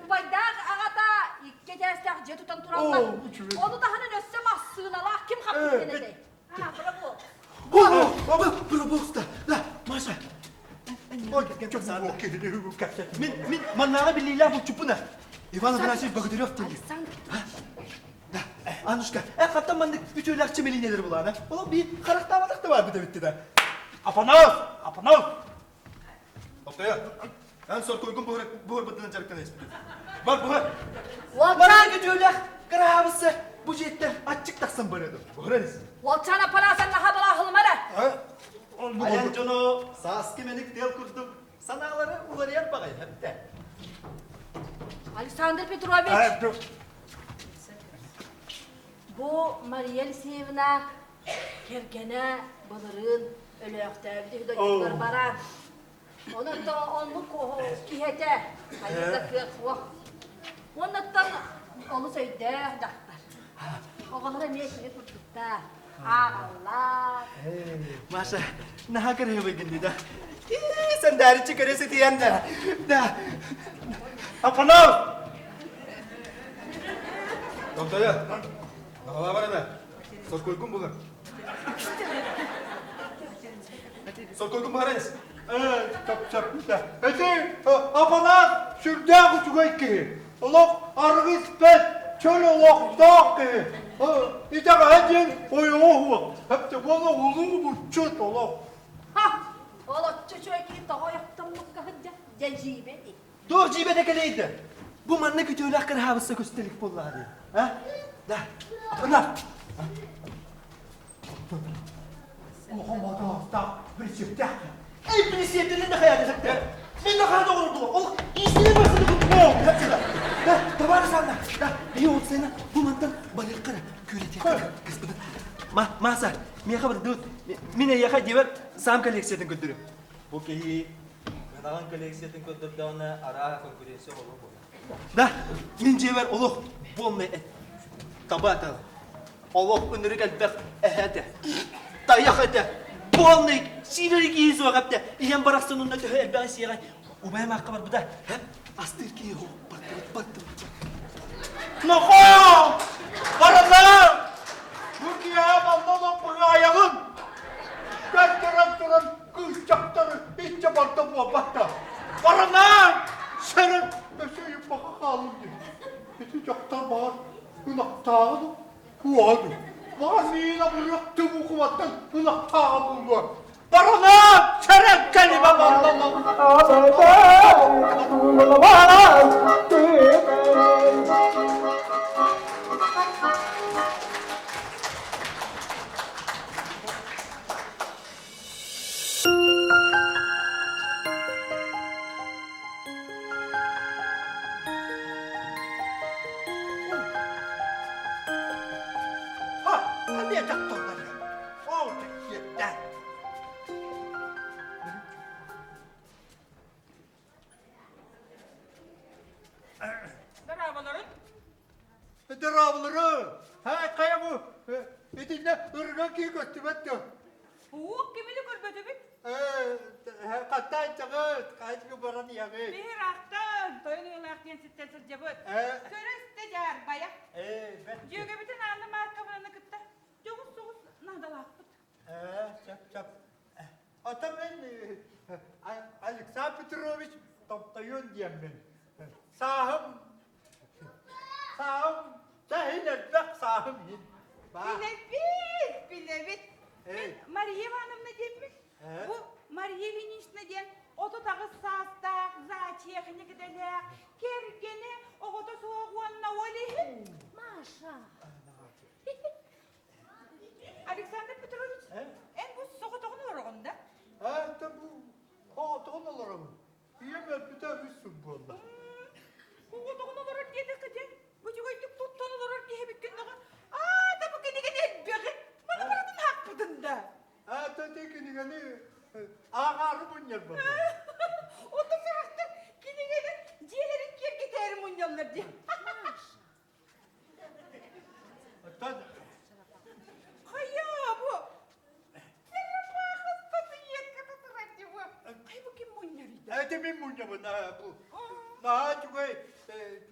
убайдаах аҕата икки этээстээх дьиэ тутан тураллар. Ону таһынан өссө массыыналаах ким хаппыт этэй? Браво! Браво, Да, Маша. Мин, мин маннааҕы билиилээх булчуппун Иван Афанасьевич Богатырев диэн. Да, Анушка, э хаттан маннык үтүөлээх чэмэлиинэлэр булаана. Ол би харахтаабатах да бар бит эбитти да. Апанас! Апанас! Томтойо, эн соркуйгун буһарбытынан дьарыктана испитин. Бар буһар. Уолчаан! Баран күтүөлэх кыраабысса бу дьиэттэн аччык тахсан барыаdım. Буһаран ис. Уолчаан аппараасан наха балаахылыма эрэ. Айан дьоно сааскы мэник тыал курдук санаалары уларыйар баҕайы эптэ. Александр Петрович! Бу Мария Алексеевна кэргэнэ былырыын өлөөхтөөбүт үһү дойдутугар баран. Онон оннук киһи этэ, хайыта кыах суох. Уоннаттан олус өйдөөх дьахтар. Оҕолор эмиэ кини курдуктар. Ааҕаллар. Маша, наһаа кыраһыабайгын дии да. Сандаарыччы көрө сытыйан да. Да. Апанов! Томтойо, наҕалаабар эмэ. Соркуйгун булар. Соркуйгун буһарайыс. Чап-чап. Эти апанаас сүрдээх үчүгэй киһи. Олох арыгы испэт, чөл олохтоох киһи. Итэҕэһэ диэн ойоҕо уһуох. Хэптэ буола улуу булчут олох. Ха! Ол оччо үчүгэй киһи тоҕо ойохтоммукка сылдьар? Дьэ дьиибэ дии. Туох дьиибэтэ кэлэйдэ? Бу манна күтүөлээх кыраһаабысса көстөлүк буоллаҕа дии. А? Да. Апанаас. Улахан батаастаах прицептээх. Эй, прицептелин да хайааты септе. Мен да хайа доҕордуга. Ол иисини басыны кутмоо. Да, товарищ Анна. Да, и ол сена бу мантан барыахха күрэтиэххэ господин. Ма, Маса, миэхэ бардыбыт. Мин эйиэхэ дьиэбэр сам коллекциятын көрдөрүм. Бу киһи ынаҕын коллекциятын көрдөрдөҕүнэ арааһа конкуренция олох буолар. Да, мин дьиэбэр олох полный таба этэ. Олох ынырык элбэх эһэ этэ. Тайах этэ. Полный сиирэри киһи суох эптэ. Ийэм барахсан онно төһө элбэҕи сиэҕэй. Убайым аахха барбыта. Хэп, астыыр киһи суох. Баттыбыт, баттыбыт. Нохоо! Бараллар! Бу киэһэ манна олохпунаайаҕын! Көрдөрөн туран кыысчахтары иччэ барда буолбатта. Баранаа! Сэрэн өссө ыйыппакка хааллым дии. Ити дьахтар баар ынахтааҕын куоһа дуу. Баҕар миин абырыах тыбукубаттан ынахтааҕа буолуо. Баранаа! Сэрэн кэлимэ манна Ха, эмиэ дьахталлар Ол тэксиэттээн. Дорооболорун. Дорооболорун. Ха, хайа бу итиннэ ырга кии көстүбэт дуо? Уох кимини көрбөтүбүт? Хаттаан чаҕыт, хаачыгы баран иһэҕит. Биһир ахтан, тойон ыалаах диэн ситтэн сылдьабыт. Көрө-истэ дьаарбайа. Дьүөгэбитин Анна Марковнаны кытта дьоҕус соҕус наадалаахпыт. Сөп, сөп. Ата мен Александр Петрович Томтойон диэммин. Сааһым, сааһым, саһин элбэх сааһым иһин. Билэбит, билэбит. Мин Мария Ивановна диэммин. Бу Мария Ильинична диэн 38 саастаах, зоотехник идэлээх, кэргэнэ, оҕото суох уонна ол иһин. Маша. Александр Петрович, эн бу соҕотоҕун олороҕун да? Ээ, бу соҕотоҕун олоробун. Ийэм өлбүтэ үс сыл буолла. Соҕотоҕун олорор диэтэххэ дьэ, бу үчүгэйдик туттан олорор киһи эбиккин даҕа. Аа, да бу кинигэни элбэҕи, маны барытын аахпытын да. Аа, тати кинигэни ааҕаары мунньар буолла. Онто сорохтор кинигэни дьиэлэрин киэргэтээри мунньаллар дии. Оттон Хайа бу черепаха статуэтката турар дии бу. Хай бу ким мунньарый да? Это мин мунньабын бу. Наһаа үчүгэй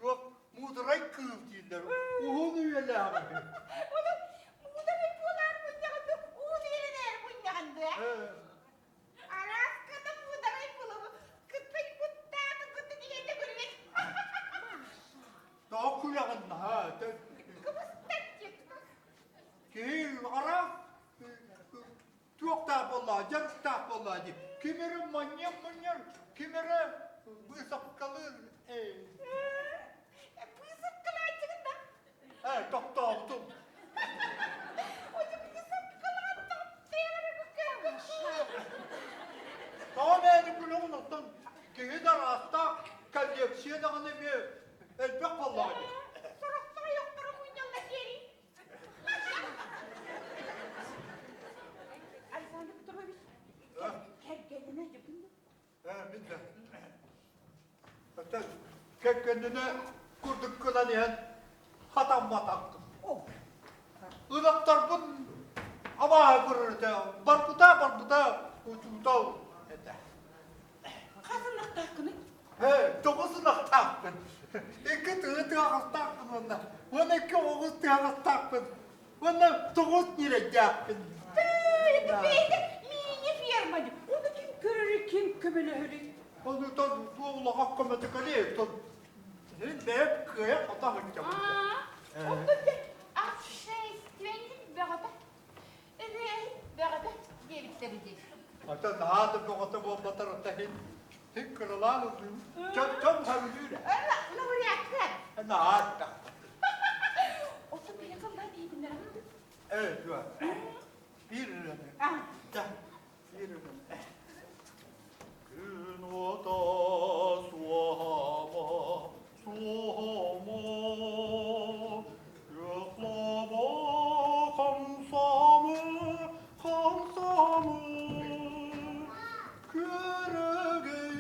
туох муударай кыыл дииллэр. Уһун үйэлээх. Оны муударай буолаар мунньаҕын да уһун үйэлэнээр мунньаҕын да. Араската муударай булабы кытай куттааты кытын ийэтэ көрбөт. Тоҕо күлэҕин наһаа Кыбыстар Киһи араас туохтаах буоллаҕа, дьарыктаах буоллаҕа дии. Ким эрэ манньыах мунньар. ким эрэ быысапкалыыр ээ. Быысапкалааччыгын да? Ээ, тохтообутум. Тоҕо мээнэ күлэҕин оттон киһи да араастаах коллекция даҕаны эмиэ элбэх буоллаҕа дии. Сорохтор ойохтору мунньаллар диэри. Александр Петрович, кэргэнинэ дьыбын Ээ, мин да. Оттон кэргэнинэ курдук гынан иһэн хатамматахпын. Ынахтарбын абааһы көрөр этэ. Барбыта, барбыта учуутал этэ. Хас ынахтааххыный? Ээ, тоҕус ынахтаахпын. Икки тыһы тыаҕастаахпын уонна уонна икки оҕус тыаҕастаахпын. Уонна тоҕус ньирэйдээхпин. Тыый, бэйэтэ мини-ферма дии. Ону ким көрөрүй, ким көмөлөһөрүй? Ону туох улахан көмөтө кэлиэй, Мин бэйэм кыайа хото сылдьабын. Оттон дьэ, общественник бөҕөтө, ырыаһыт бөҕөтө диэбиттэр дии. Ата наһаа да бөҕөтө буолбатар ата иһин иһин кыралаан ыллыым. Чон сөбүлүүр. Лауреаттар. Наһаа элбэх. Оттон биһиэхэ ыллаан иһитиннэрэҕин Ээ, дуо. Биир ырыаны. Да, биир ырыаны. Күн уота суоһама, суоһама, Ыхлаба хамсамы, хамсамы, Күөрэгэй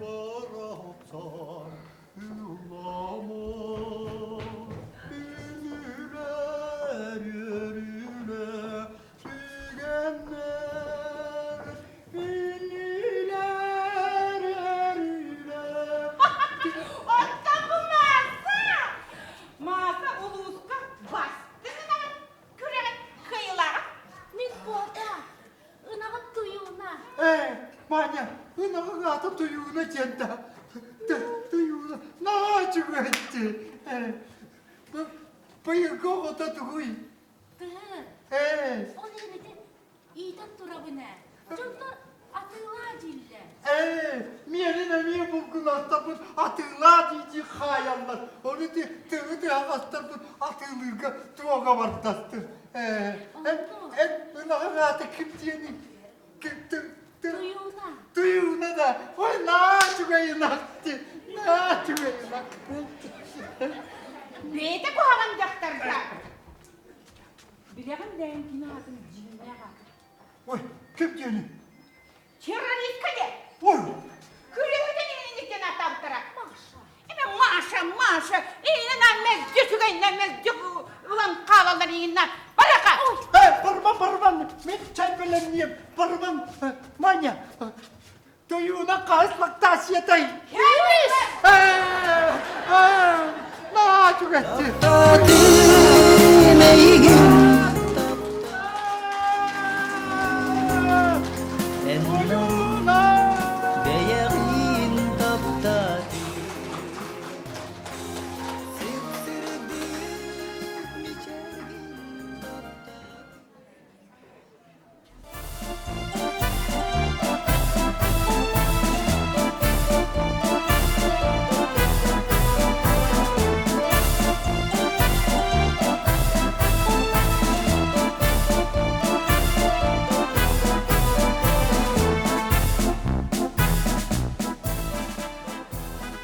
барахсан ыллама, Үнүлэр үөрүлэр Түгэннэр иннилэр эрилэр Оттон бу Мааса! Мааса улууска бастыҥ ынаҕын күрэҕин кыайыылааҕа. Мин буота, ынаҕым Туйууна. Ээ, Маня, ынаҕыҥ аата Туйууна диэн да. Туйууна, наһаа үчүгэйди. Ээ, быйылгы оҕото тугуй? Тыһы, Ээ. Ол иһин ити иитэн турабын ээ. Дьоннор атыылаа дииллэр. Ээ, миэнин эмиэ булгунастарбын атыылаа дии-дии хаайаллар. Ону ити тыһы тыһаҕастарбын атыылыырга туоҕа бардастым. Ээ, эн, эн ынаҕыҥ аата ким диэний? Ким Туйууна. Туйууна да. Ой, наа үчүгэй ынах дии. Наа үчүгэй ынах. Бэйэтэ куһаҕан дьахтарга. Билэҕин да эн кини аатын дьиҥнээх аатын? Ой, ким диэний? Террористка диэн. Ой! Күрүөһүтэн иһинниктэн ааттаабыттара. Маша. Эбэ Маша, Маша, иинэн мэлдьи үчүгэйинэн мэлдьи ылан хаалаллар ииннэ. Барака! Э, барбан, барбан, мен чай бэлэмниэм, барбан, Маня, Туйууна хаһыс лактация-тай? Наа түгэтти. Бэйэҕин таптаатым Сип-сирдик мичээргин таптаатым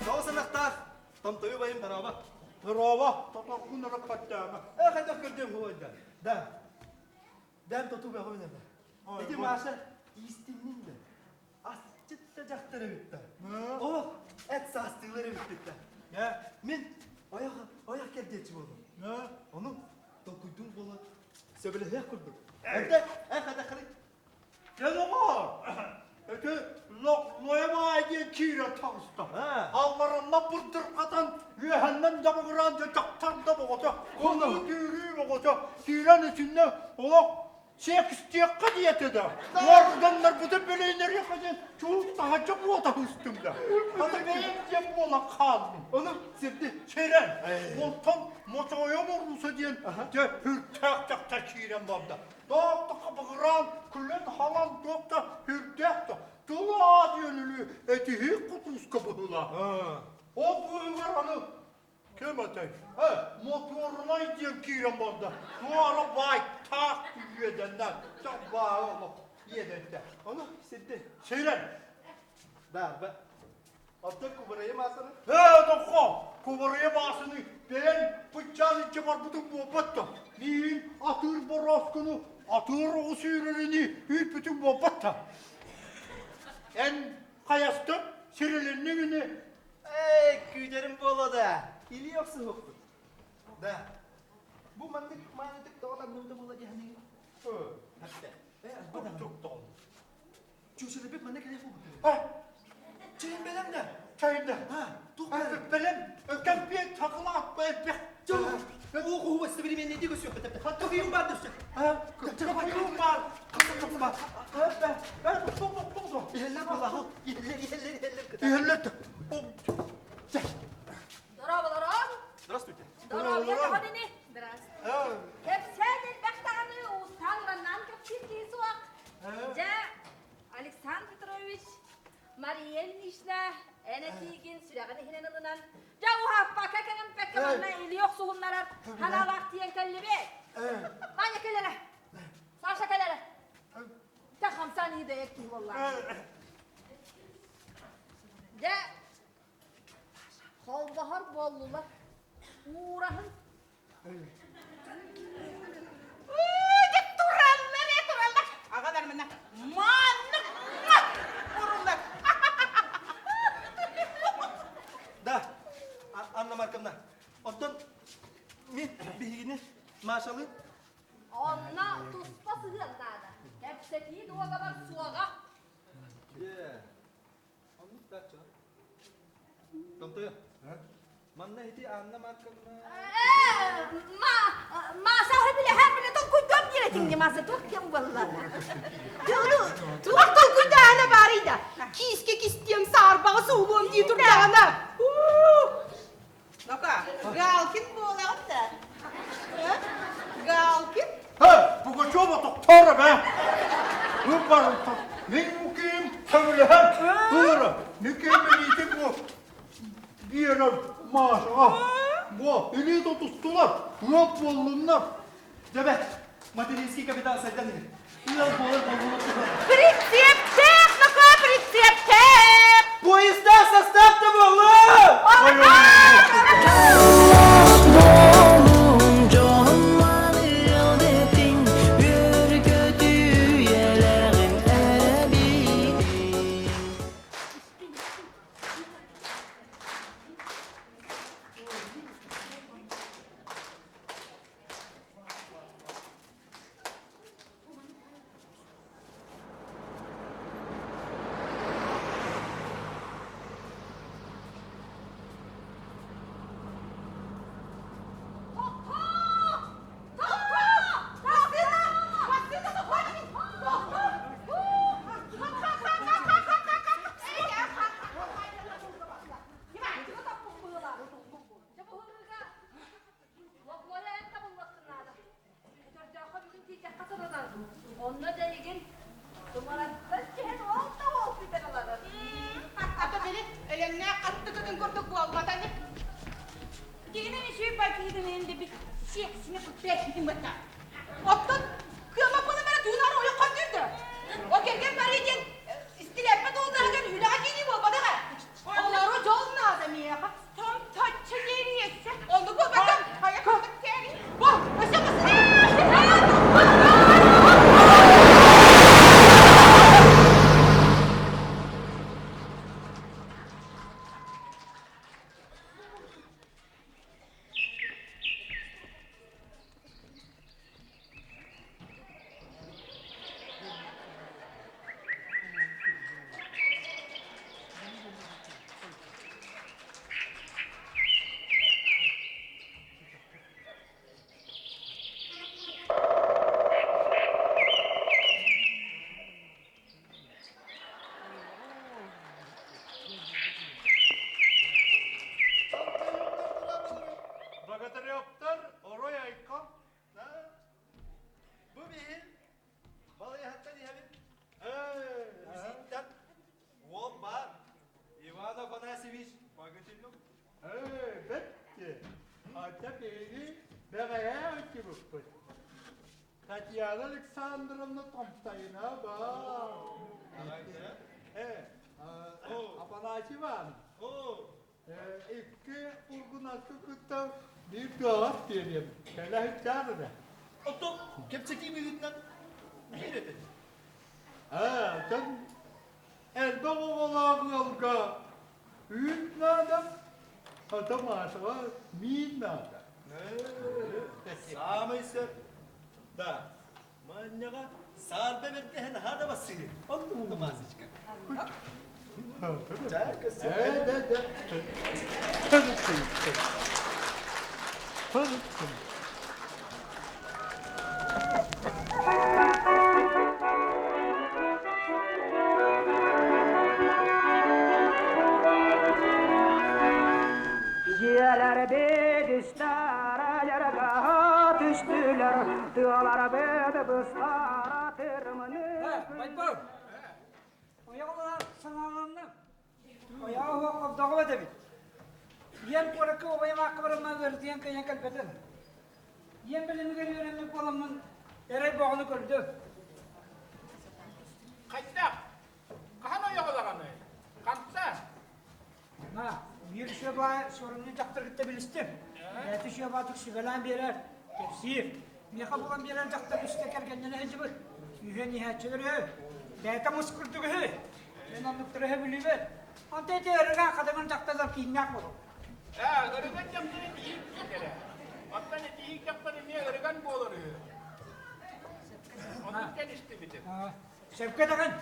Тоҕо санахтаах, томтойу байым дорообо. Дорообо, тоторгун эрэ көттөөмө. Э, хайдах көрдүөм хуойда. Да. Дэм тотуу бөҕөбүн эмэ. Ити Маша иистиннин да. Асчыт да дьахтар эбит да. Олох эт саастыылар эбиппит да. Мин ойох ойох кэрдиэччи буоллум. Ону толкуйдуум буола сөбүлэһиэх курдук. Эрдэ эх эдэхри Дьэ доҕоор, ити Лойа диэн киирэн таҕыста. Алларанна бырдырҕатан, үөһэннэн дьабыгыраан дьэ дьахтар да боҕото, кулуу күүрүү боҕото киирэн итиннэ олох сиэкистиэххэ диэтэ да. Уорганнарбытын билинэриэххэ диэн чуут таһырдьа буота ыстым да. Хата бэйэм диэн буолан хааллым. Ону сирди. Сирэн. Онтон Мочойо Моруса диэн дьэ үртээх дьахтар киирэн барда. Туох да хабыгыраан, күлэн-халан туох да үрдээх да тылаа диэн өлүү. Этиһии кутууска быһыылаах. Ол быыһыгар аны ким этэй? Э, мотуорунай диэн киирэн барда. Туора баай таах үөдэннэ. Баай олох иэдэнтэ. Ону сирдэ. Сирэн. Да, ба. Оттон кубарайы маасаны? Ээ, тоххо, кубарайы маасаны бэйэн быччаан иччэ барбытын буолбат да. Миин атыыр борооскуну атыыр оҕус сүүрэрини үүрбүтүн буолбат да. Эн хайастын сирилинниҥ ини? Эй, күүтэрим буолуо да. Илии охсуһуохпут. Да. Бу маннык маанытык тоҕо таҥныбыта буолла диэхиниҥ. Хатта. Э, алба даҕаны. Чүөчэлэрбит манна кэлиэх буолбуттар. Чэйин бэлэм да? Чэйин да. Туох бэлэм? Бэлэм. Кэмпиэт, сакылаат элбэх. Оо, оо, современный көсүөххэ тэптэ. Кофейум баар дөссө. Кофейум баар. Иһэллэр буоллаах. Иһэллэр, иһэллэр, иһэллэр. Иһэллэр. Здорово, Здравствуйте. Здоровья ини. Здравствуйте. Кэпсээн элбэх даҕаны уустаан ураннаан кэпсиир киһи суох. Дьэ, Александр Петрович, Мария Ильинична эн этиигин сүрэҕин иһинэн ылынан, дьэ уһаппакка кэҥэмпэккэ манна илии охсуһуннарар ханаалаах тиийэн кэллибит. Маня кэлэрэ. Саша кэлэрэ. Та хамсаан иһи киһи буолла. Дьэ, холбоһор буоллулар. Уураһын Тураллар ээ, тураллар. Аҕалар мына маннык уруллар. Да, Анна Марковна, оттон мин биһигини Машалы Онно туспа сыһыан наада. Кэпсэтии дуогабар суоҕа. Оннук да чо. Томтойо. Манна ити Анна Марковна... Ма, Маса билэһэр билэ толкуйдуом диэтиҥ Маса туох диэн буолла? Туох толкуйдаана баарый да? Кииске кистиэм саарбаҕа суулуом дии турдаҕына. Ну-ка, Галкин буолаҕын да? Галкин? Һэ, Пугачева тохтоор эбэ! Ыппарыта, мин мукиим сөбүлэһэн ыыра, микиим илиити бу биэрэр Машаҕа. Бу илии тутустулар, ыал буоллуннар. Дьэбэ, материнский капитал сайдан иһэр. Ыал буолар буоллунар. Прицептээх, ну-ка, прицептээх! Поезда состав да буолла! Логлойа эн табыллыаххын наада. Өтөрдөөххө бүгүн тиийдэххэ сатанар. Онно дьэйигин тумараттан түһэн ол да ол бүтэн ыларар. Ата били өлөҥнөөх хаттыкытын курдук буолбата ини. Дигинен үчүгэй бакиһитин дебит сиэксини куттээхитин бытта. Оттон кыама буолан бара туунаар ойох хоннүүрдө. О кэргэн барыы диэн истилээппэ туолдарыгар үлэҕэ киирии буолбатаҕа. Олору дьол наада миэхэ. Томточчу диэриэссе. Оннук буолбата. Хайа кылык кээри. Бу, өссө Ээ, бэттэ. Ата биһиги бэҕэһээ ыччыбыппыт. Татьяна Александровна Томтайына баар. Э, Афанасий Иванович. Икки кургунаска кытта биир тыаҕас биэриэм. Кэлэ сылдьаар эрэ. Оттон кэпсэтии быһыытынан биир этэ. Ээ, оттон элбэх оҕолоох ыалга үүт наада, хата Машаҕа миин наада. Саамай сөп. Да, манньаҕа саарба бэргэһэн аһаа да бассыыр. Оннук да Масечка. Ээ, да, да. Дьиэлэр бигистара ярга түстүлэр, тыалар бэт быстара тырманы. Байбал, ойоҕолоро санааланна. Ойоҕо холдоҕо этэбит. Ийэм куоракка убайым аакка бараммын ыарытыйан кыайан кэлбэтим. Ийэм бэлэмигэр үөрэммит буоламмын эрэй боҕону көрдүм. Хайдах? Хаһан ойоҕолоҕоный? Хамса? На, биир үчүгэй суорумньу дьахтар кытта билистим. Бэйэтэ үчүгэй сүбэлээн биэрэр, кэпсиир. Миэхэ булан биэрэр дьахтар үстэ кэргэннэнэ сылдьыбыт. Үһүөн иһээччилэр үһү. Бэйэтэ мус курдук үһү. Мен оннуктары үһү билибэт. Онто ити ырыга хадыгын дьахталлар кииннээх буолуо. Ээ, ырыган дьахтар итиһик киирэрэ. Оттон итиһик дьахтар эмиэ ырыган буолар үһү. Оннук кэлистибитим. Сөпкө даҕан,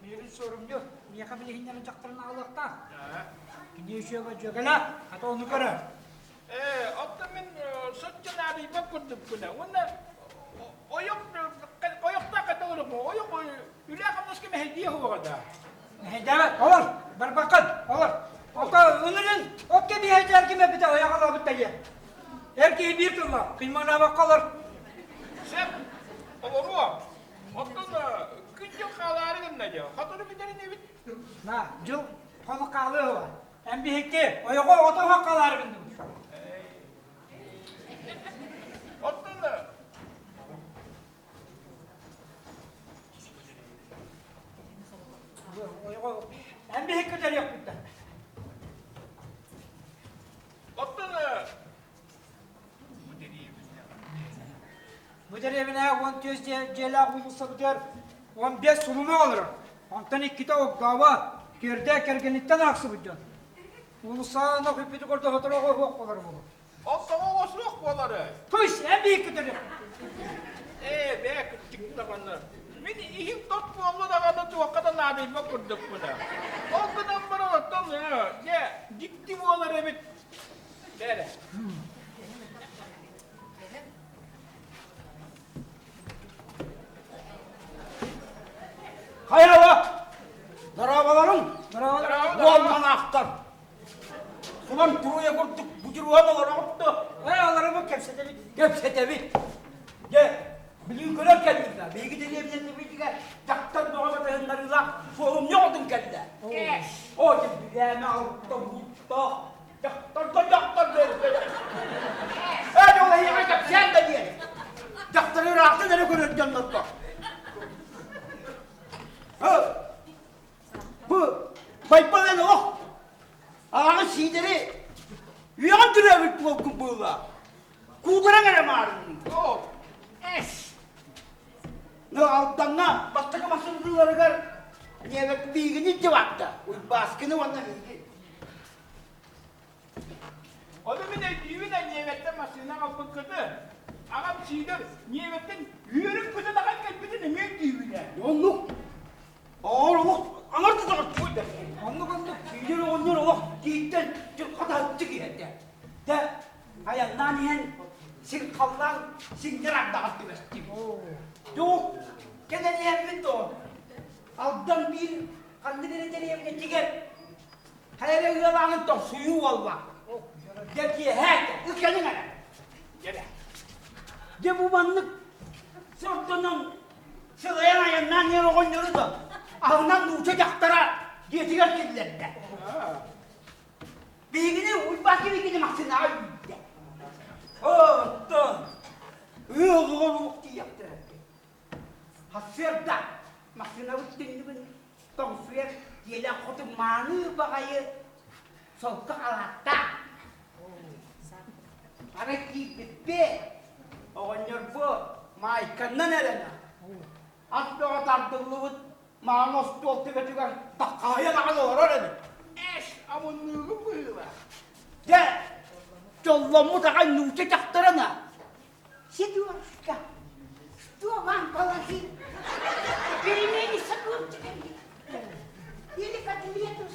билигин суорумньу миэхэ билиһиннэрэн дьахтарын аҕалыахтаах. Кини үчүгэйэ дьүөгэлэ, хата ону көрөр. Ээ, оттон мин соччо наадыйбат курдукпуна. Уонна ойох ойохтоох хата олорбо. Ойох үлэ-хамнаска мэһэйдиэ суоҕа да. Мэһэйдээбэт, олор, барбаккын, олор. Ото ынырын, от кэбиһэйдээр ким эппитэ ойох алабыт дайыа. Эр киһи биир тыллаах, кыймаҥнаабакка олор. Сөп, олоруо. Оттон күн-дьыл хаалаары гынна дьэ, хотону бүтэрин эбит. На, дьыл хонук хаалыа Эн биһикки ойоҕо оҕото оһох хаалаары гынныбыт. Оттон Ойоҕо эн биһикки көтөрүөхпүт да. Оттон Бу дэриэбинэҕэ 14 дьиэлээх уулуссабытыгар 15 сулума олорор. Онтон иккитэ огдообо, түөрдэ кэргэниттэн аахсыбыт дьон. Уулуссаҕа онох үппүтү көрдө сотору оҕо суох буолар буолуо. Ол тоҕо оҕо суох буоларый? Туй, эн биһикки төрүөх. Ээ, бээ кырдьык даҕаны. Мин иһим тот буолла даҕаны туохха да наадыйбат курдукпуна. Ол гынан баран оттон дьэ дьикти буолар эбит. Бээрэ. Хайаба! Дорооболоруҥ! Уолманаахтар! Субан туруйа курдук будьуруһан олороҕут дуо? Ээ, олоробут кэпсэтэбит. Кэпсэтэбит. Дьэ, билигин көрөр кэллим да, биһиги дэриэбинэтибитигэр дьахтар бөҕө батыһыннарыылаах суолумньу оҕотун кэллэ. Оо, дьэ, билээмэ алта буутта Дьахтарга дьахтар диэн. Ээ, ол эһиэхэ кэпсээн да диэн. Дьахтары ыраахтан эрэ көрөр дьоннорго. Бу Байбал эн олох аҕаҕы сиидэри үөҕэн төрөөбүт буолгун быылла. Куудараҥ эрэ маарынныы. Эс. Ну, Алдаҥҥа бастакы массыыналарыгар ньиэбэт биигини илдьэ барда. Уйбааскыны уонна миигин. Ону мин өйдүүбүн ээ ньиэбэттэн массыына аҕалбыккытын. Аҕам Сидор ньиэбэттэн үөрүн-көтөн ахан кэлбитин эмиэ өйдүүбүн ээ. Оннук. Оҕор олох аҥар тутаҕар туойда. Оннук оннук. Сидор оҕонньор олох тииттэн хатаһыччы киһи Дэ айаннаан иһэн сир халлаан сиҥнэр ардаҕар түбэстим. Туох кэлэн иһэммин дуо? Алдан биир ханнык эрэ дэриэбинэтигэр Хайа эрэ ыалаанын тоҥсуйуу буолла. Дьэ киэһэ ыккалыҥ эрэ. Дьэ Дьэ бу маннык сордонон сылайан айаннаан иһэр оҕонньору да аһынан нуучча дьахтара дьиэтигэр киллэрдэ. Биһиги кини массыынаҕа үүрдэ. Оттон ыалыгар олох тиийэхтэрэ. Сарсыарда массыынабыт түннүгүн тоҥсуйар дьиэлээх хоту мааны баҕайы солко халааттаах. Арай киирбиппит, оҕонньорбу маайканнан эрэнэ. Ас бөҕө тардыллыбыт мааны остуол төбөтүгэр таккаайан аҕай олорор эбит. Эш, амынныыгын быһыылаах. Дьэ, дьолломмут аҕай нуучча дьахтарына Сидорушка, что вам положить? Пельмени с огурчиками или котлету с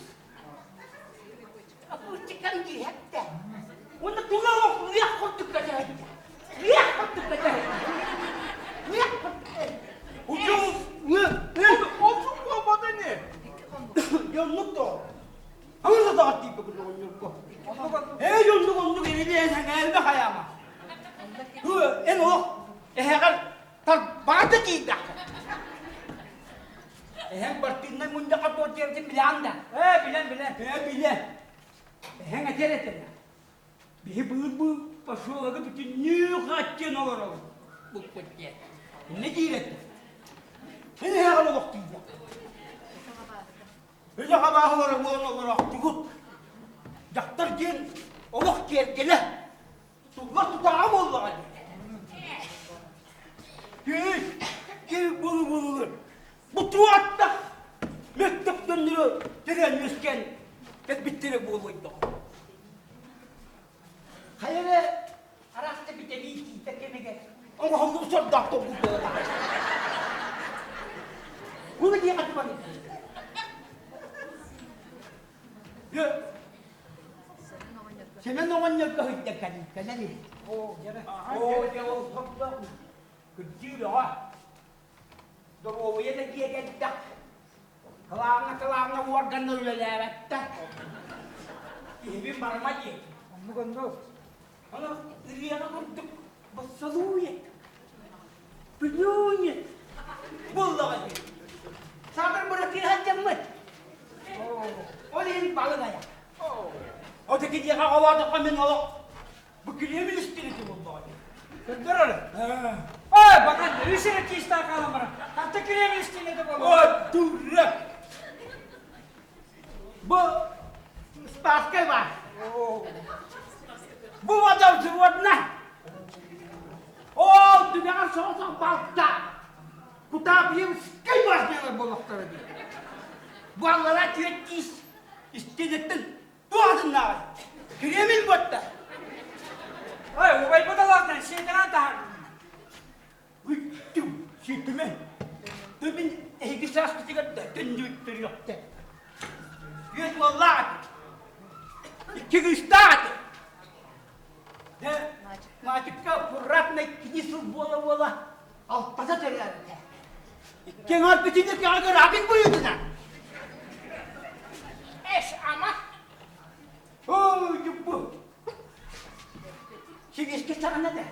огурчиком диэхтэ. Уонна тула олох лыах курдук көтөһүттэ. Лыах курдук көтөһүттэ. Лыах курдук. Учуус, Олсун буолбата ини. Дьоннук то. Аңыр да тиийбэ курдук онньорго. Эй, оннук оннук эрилиэн сэҥээрбэ хайаама. Эн олох эһэҕэр тарбаата тиийдэххэ. Эһэҥ бартыыннай мунньахха туох диэбитин билэҕин да? Ээ, билэн, билэн. Ээ, билэн. Эһэҥ этэр этэ. Биһи быыр-быыр поселогы бүтүннүү хааччыйан олоробут. Буппут диэн. Иннэ диир этэ. Эн эһэҕэр олох тиийдэх. Үлэ хабааһылара буолан олороохтугут. Дьахтар диэн олох киэргэлэ, туллар тутааҕа буоллаҕа дии. Киһи, киһи булу-булулар. Бу туотта мөттөх дьоннору төрөөн үөскээн кэлбиттэрэ буолуойдоҕо. Хайа эрэ араста битэлии тиийбэт кэмигэр оҥоһуллубут сордоох толкуй буолар. Уну диэхэ туман Сэмэн оҕонньорго сылдьан кэлэн иһит. Оо, дьэ. Оо, дьэ, ол сордоох кырдьыы бөҕө. Доруобуйа да дьиэ кэлбэх. Кылааҥҥа кылааҥҥа уорганнар үлэлээбэттэр. Киһибин барыма диэн. Оннук оннук. Ону ырыаҕа курдук поцелует, плюнет буоллаҕа дии. Саатар быратыаһа дьаммыт. Ол иһин балык айах. Ол киниэхэ холоотоххо мин олох Бу килиэбин истигити буоллаҕа дии. Көрдөр эрэ. Ой, баҕар үс эрэ киистээх хаалан баран, ханта килиэбин истиҥ этэ буолла. Ой, дурак! Бу Спасскай баар. Бу вода взводна. Ол түгэҕэр соҕотох балта. Кутаапьевскай башнялар буолуохтара дии. Бу аллара түөрт киис истиэнэттэн Туох атыннааҕый? Кремль буотта. Ой, убайбыт алаатынан сиэтэрэн таһаар. Үттүм, сиэтимэ. Мин эһиги сааскытыгар да төннүттөрүөхтэ. Үөт уоллаах этим. Икки кыыстаах этим. Дэ, Маачыкка аккуратнай кини сыл буола-буола алтата төрөөбүтэ. Икки аҥаар бүтүнү кэҕэ рабин буйутуна. Эш, ама. Ой, дьуппу. Сибиэскэ саҕана да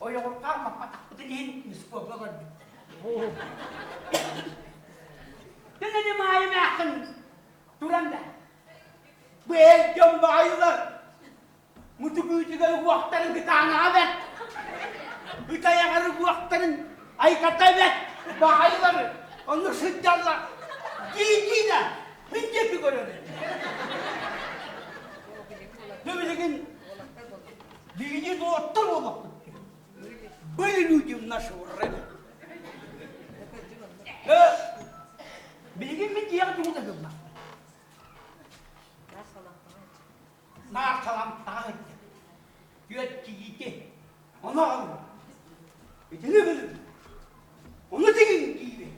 ойоҕурҕаах маппатахпытын иһин мискуопка көрбүттэр. Тэнэни маайым аахын туран да. Бу эр дьон баайылар Мутук үүтүгэр угуохтарын кытаанаҕа бэрт, ыт айаҕар угуохтарын айката бэрт, баҕайылар оннук сылдьаллар. Дии-дии да, мин диэки көрөр. Дьэ билигин биһиги доҕоттор буолуохпут. Были люди в нашего рода. Билигин мин дьиэҕэ тугу да гыммаппын. Наар саламтаҕа сылдьар. Түөрт кийиити. Ону аҕаллым. Итини гыныҥ. Ону тигиҥ диибин.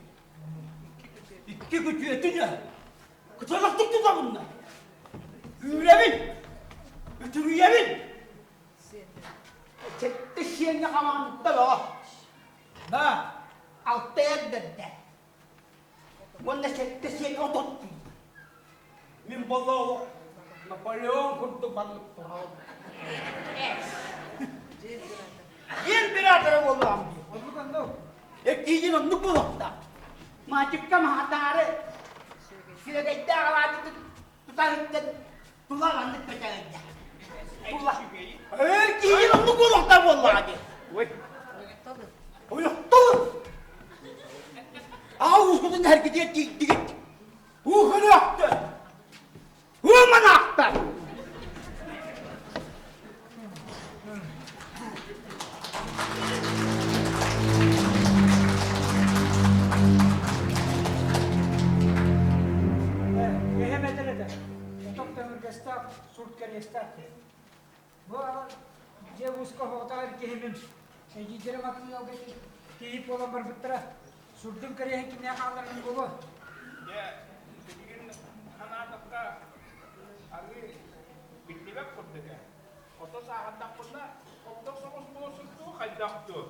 Икки күтүөтүн кыталахтык тутабынна. Үүрэбин. Үтүрүйэбин. Сэттэ сиэҥҥэ хамаанта бөҕө. Да, алта эрдэрдэ. Уонна сэттэ сиэн отут Мин боллоох Наполеон курдук маннык турабын. Императора буоллаҕым дии. Оннук оннук. Эккиидин оннук буолуохтаах. Маачыкка маһатаары сүөгэйдээх алаадьытын тутан иттэн тула маннык көтөҕөйдө. Булла. Эй, киһи оннук буолуохтаах буоллаҕа дии. Ой. Ойохтолун. Аҕа уускутун эргитиэр тиийдигит. Уу хөрөөхтөр. Уу манаахтар. Эһэм этэр этэ, отох төҥүргэстээх, сурт кэриэстээх диэн. Бу дьиэ ууска оһоҕотоҕор киһибин эдьиийдэрим атын ыалга тиийип буолан барбыттара. Сурдун кэриэһин кимнээх хаалларарын буолуо? Дьэ, билигин санаатахха, арыы биллибэт курдук ээ. Ото сааһырдахпына, хобдох соҕус буолсун дуу, хайдах дуу?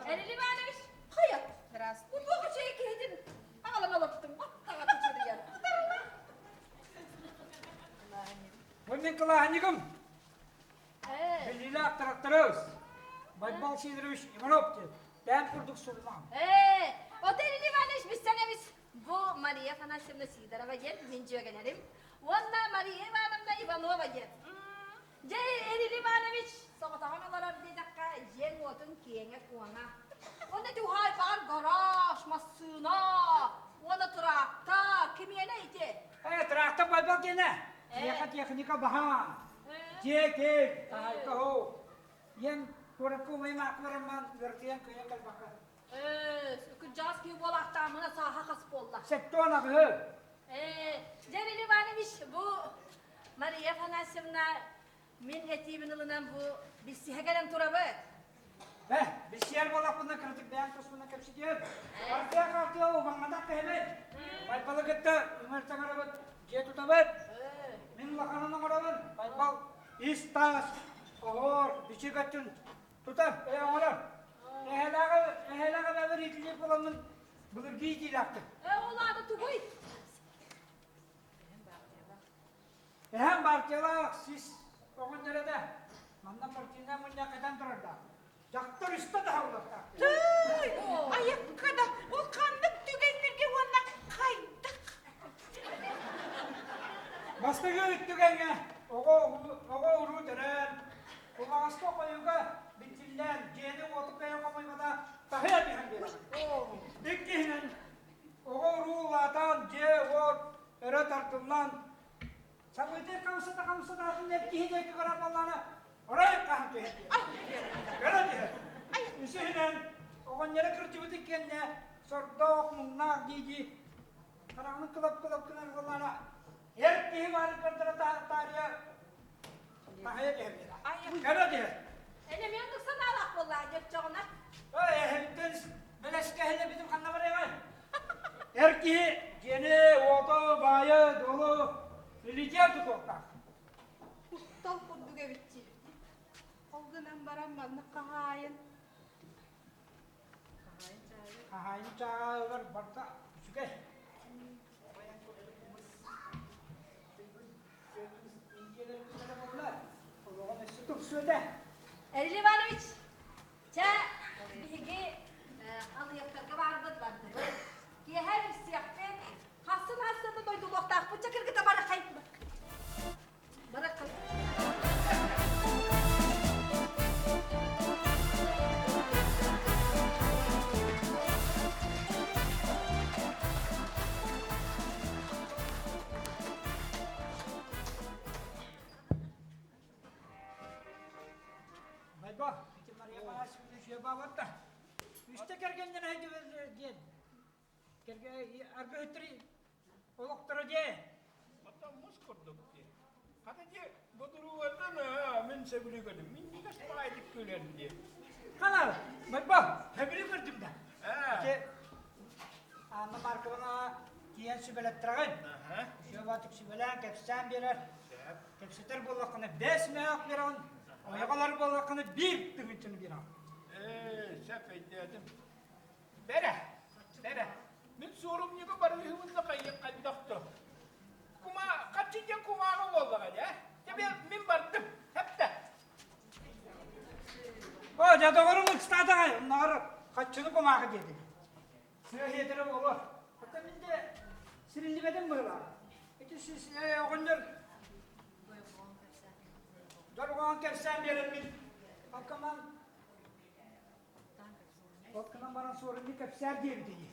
Эрил Иванович, хайа? Здравствуй. Бу туох үчүгэй киһитин аҕалан олордуҥ, баттаҕа кучуруйар. Бу мин кылааһынньыгым. Биллиилээх тракторист Байбал Сидорович Иванов диэн. Бэйэм курдук сурулаҕым. Ээ, ото Эрил Иванович билсэн эбит. Бу Мария Афанасьевна Сидорова диэн мин дьүөгэлэрим. Уонна Мария Ивановна Иванова диэн. Дьэ, Эрил Иванович, соҕотоҕун олорор диэтэххэ, дьиэҥ-уотуҥ киэҥэ-куоҥа. Уонна ити уһаайбаҕар гараж, массыына уонна тыраахтар, кимиэнэ ити? Ээ, тыраахтар Байбал диэнэ. Миэхэ техника баһаам. Дьиэ киэҥ, таһайка оһох. Ийэм куоракка умайым аахпарымман ыарытыйан кыайан кэлбэккэ. Ээ, кырдьаҕас киһи буолаахтаамына сааһа хас буолла? 78. Ээ, дьэ, Эрил Иванович, бу Мария Афанасьевна мин этиибин ылынан бу билсиһэ кэлэн турабыт. Э, билсиһэр буоллахпына кыратык бэйэм туспунан кэпсэтиэм. Ардыа хартыа убаҥҥатах киһибит. Байбалы кытта үҥэр таҥарабыт, дьиэ тутабыт. Мин улаханын оҥоробун. Байбал ис-таас, оһуор, бичик өттүн тутар, э, оҥорор. Эһэлээҕи, эһэлээҕи бэбэр иитиллиир буоламмын былыргы иитиилээхтик. Э, ол аата тугуй? Эһэм партиялаах сис оҕонньор этэ. Манна партийнай мунньах этэн турардаах. Дьахтар үстэ таһыллыахтаах. Тыый, айыкка да, ол ханнык түгэннэргэ уонна хайдах? Бастакы түгэҥҥэ оҕо оҕо уруу төрөөн, кумаҕаска хойууга битиллэн, дьиэни-уоту кыайан хомуйбата таһыйа түһэн биэрэр. Иккиһинэн, оҕо уруу улаатан, дьиэ-уот өрө тардыллан, сабыытый хамсата-хамсатаатын эр киһи диэки көрөр буоллаҕына, орой хаһан түһэр Көрө түһэр. Үсүһүнэн, оҕонньоро кырдьыбыт иккиэннэ сордоох, муҥнаах дии-дии хараҕын кылап-кылап гынар буоллаҕына, эр киһи баарын көрдөрө таарыйа таһыйа түһэр. Көрө түһэр. Эн эмиэ оннук санаалаах буоллаа дьоччоҕуна. Ой, эһэбиттэн бэлэскэһилэ бүтүн ханна барыаҕай? Эр киһи дьиэни, уоту, баайы, дуолу илитиэ тутуохтаах. Куттал курдук эбит дии. Ол гынан баран маннык хаһаайын Хаһаайын чааҕыгар барыта үчүгэй. Эрил Иванович, чэ, биһиги алыйахтарга баарбыт бардыбыт. Киэһэ билсиэхпит, хассын хассын дойдулуохтаахпыт чэ кыргыта барахай. Барахай. Байбо, ити Мария Панасьевна үчүгэй баабатта. Үстэ кэргэннэн диэн. Кэргэ аргыһыттары олохторо дии. Оттон мус курдук дии. Хата дии бодуругаттан мин сөбүлүү көрдүм. Минньигэс баҕайытык күлэн дии. Хана, Байбо, сөбүлүү көрдүм да. Ити Анна Марковна тиийэн сүбэлэттэрэҕин. Үчүгэй сүбэлээн, кэпсээн биэрэр. Кэпсэтэр буоллаххына бэс мөөх биэрэҕин, ойоҕолор буоллаххына биир тыһыынчаны биэрэҕин. Ээ, сөп өйдөөтүм. Бэрэ, бэрэ. Мин суорумньуга барыыһыбын да хайдах да. Кума, хаччы диэн кумааҕы буоллаҕа дии, э? Мин бардым, хэптэ. О, дьэ доҕорум ыкстаатаҕай, оннооҕор хаччыны кумааҕы диэтим. Сыа иһиэтэрэ буолуо. Оттон мин де сириллибэтим быһыылаах. Ити оҕонньор дорҕоон кэпсээн биэрэммин Алкаман Ол гынан баран суорунньу кэпсээр диэбит ини.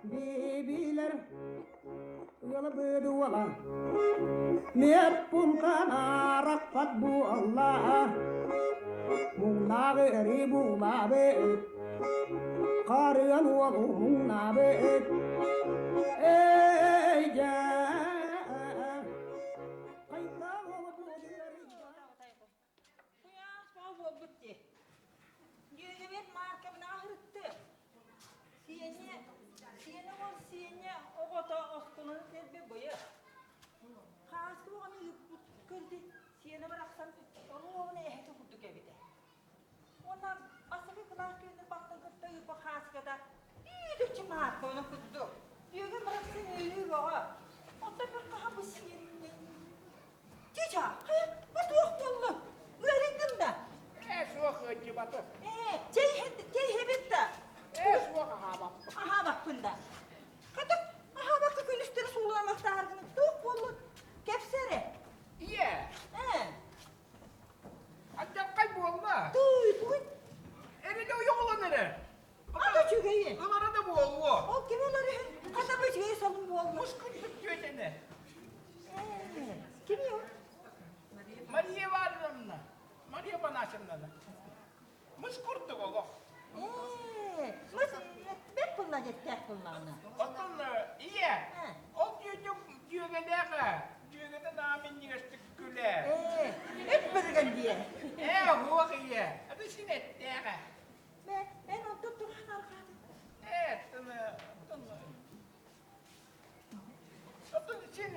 Бибилер ыалбыт уола Меппун ханарахпат буолла Муҥнааҕы эри буулаабыт Харыан уолу муҥнаабыт Эй дьэ Куйаас баҕа буолбут дии. Дьүөгэбит Марковна аһырытты. Сиэнньэ, сиэнэ уол сиэнньэ оҕото оскуоланы тэрби быйыл. Хааскы оҕону ыыппыт көрдү, сиэнэ барахсан оруобуна эһэтэ курдук эбитэ. Уонна бастакы кылаас күнүн балтын кытта ыыппыт хааската үүтүччү Марковна курдук. Дьүөгэм барахсан үөрүү бөҕө. Оттон бір хаһан бу сиэнньэ Чича, хайа, бу туох буолла? Ыарыйдым да. Ээ, суох ыалдьыбатым. Ээ, чэй чэй иһэбит да. Ээ, суох аһаабаппын. Аһаабаппын да. Хата, аһаабакка күнүстэри суулаамахтааргын туох буолла? Кэпсэ эрэ. Ийэ. Ээ. Алдьархай буолла. Туй, туй. Эрили ойоҕолон эрэ. Ата үчүгэйи. Ылара да буолуо. Ол ким ылар үһү? Хата бу үчүгэй солун буолла. Мускун түөтэнэ. Ким ол? Мария Ивановна. Мария Панасовна. Мыс курдук олох. Ээ, мыс бэт булла дьэттээх буллаҕына. Оттон ийэ, ол дьүөгэлээх дьүөгэтэ наам минньигэстик күлэ. Ээ, эт бырыган диэ. Ээ, уох ийэ, аты син эттээх. Мэ, эн онтон тураан арҕаатыҥ. Ээ, оттон син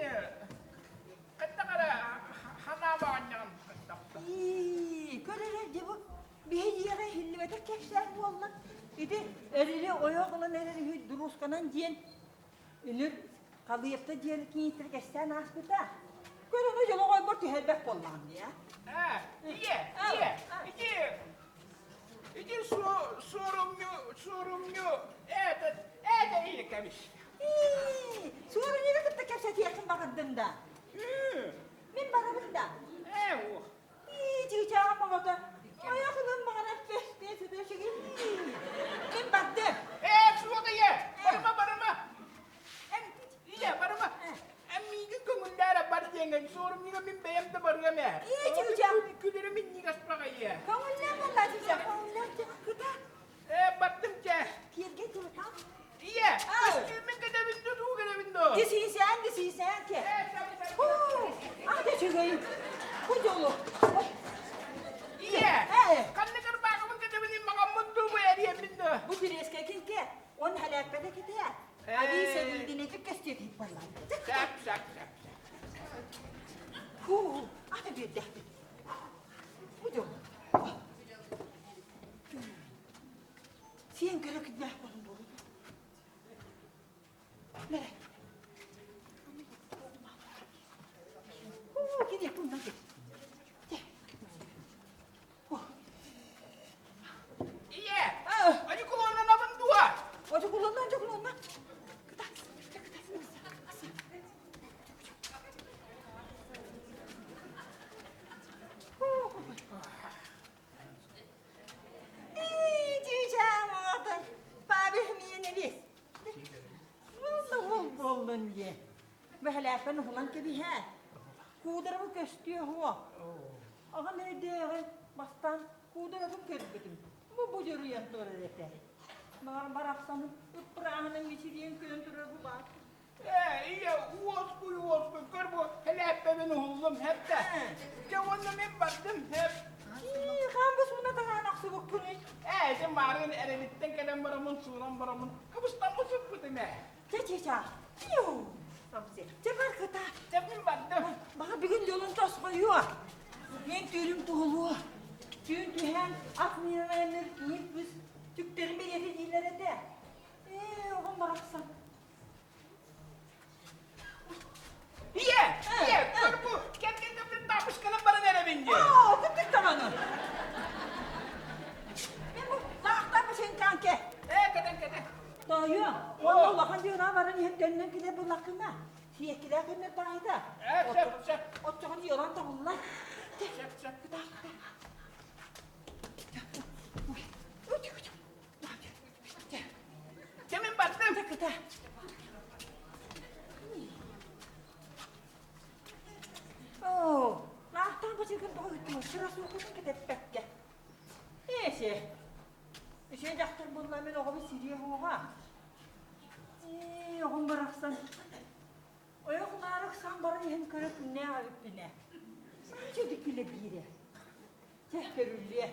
хайдах эрэ ханаабаҕанньаҕын Ии, көр эрэ, дьэ бу биһи дьиэҕэ иһиллибэтэх кэпсээн буолла. Ити эрили ойох ылан эрэр үһү дуруусканан диэн үнүр Халыевта диэн кинииттэр кэстээн ааспыта. Көр ону дьолоҕойбор түһэрбэт буоллаҕым дии, аа? Ийэ, ийэ, ити Ити суорумньу, суорумньу, это, это ийэ кэбис. Суорумньуну кытта кэпсэтиэххин баҕардым да. Мин барабын да. Ээ, уох. Ии, чыычааҕым оҕото. Ойох ылын баҕарар көстүө сытыы Мин бардым. Ээ, суох ийэ, барыма, барыма. Ийэ, барыма. Эн миигин көҥүллээр бар диэҥҥин, суорумньуга мин бэйэм да барыам ээ. Ийэ, чыычаах. Күлэрим минньигэс баҕайы. Көҥүллээн буолла, чыычаах, көҥүллээн кытаат. Ээ, бардым чэ. Киэргэ тылытаат. Ийэ, көстүүммүн кэтэбин дуу, туу кэтэбин дуу? Дисиисээн, дисиисээн кэ. Ата үчүгэй. Бу дьолу. Ийэ, ханнык ырбаахыбын кэтэбин маҕаммын дуу, бу эриэммин дуу? Бу тириэскэ кинке, он халээппэтэ китээ. Алиса видинетик көстүөтүк буолла. Сап, сап, сап. Фу, ата биэрдэхпит. Бу дьолу. Сиэн көрө күннээх болун буолун. Мэрэ. Оо, кини пунна Ийэ, одеколоннанабын дуо? Одеколонна, одеколонна. Чүүчээн оҕото, пабих миэнэ бис. Ол буоллун диye. Бэһэлээппэн уһулан кэбиһэ. Куударабы көстүө хуо. Аҕам эрэйдээҕи бастаан куударатын көрбүтүм. Бу будьуруйан турар этэ. Баҕар барахсаным ыппырааһынан мичилийэн көрөн турар бу баар. Ээ, ийэ, уоскуй, уоскуй, көр бу хэлээппэбин уһуллум, хэп да. Дьэ уонна мин бардым, хэп. Ии, хаан бу сууна таһаан охсубуккунуй? Ээ, ити маарыын эрэлиттэн кэлэн бараммын, сууран бараммын, кыбыстаммын сыппытым ээ. Чэ, чэ, чэ. Иу! Чэ, бар кытаат. Чэ, мин бардым. Баҕа бүгүн дьолун тосхойуо. Мин түүрүм туһулуо. Түүн түһээн ат миинэн киһи быс түктэрин бэлиэтэ дииллэр этэ. Ээ, оҕом барахсан. Ийэ, ийэ, көр бу, кэргэн кэппит тапочканан баран эрэбин диэн. Оо, кыттык даҕаны. Мен бу лаахтаах бачыҥкаан кэ. Ээ, кэтэн, кэтэн. Тоойуом, уонна улахан дьыала баран иһэн төннөн кэлэр буллаххына, сиэккилээх күннэр таайда. Ээ, сөп, сөп. Оччоҕо дьыалаҥ табыллар. Сөп, сөп. Кытаах, кытаах. Чэ, мин бардым. Кыта. Оо, наахтаан бачыгын тоҕо ыттым, сыра суохутун кэтэппэккэ. Эсе, үчүгэй дьахтар буолла мин оҕобун сириэ оҕоҕо. Ээ, оҕом барахсан. Ойох наары ыксаан баран иһэн көрө күннээх эбиппинэ. Саҥа күлэ биирэ. Чэ, көрүллүө.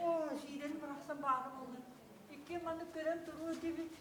Оо, сиидэрим барахсан баара буоллун. Икки маннык көрөн туруо этибит.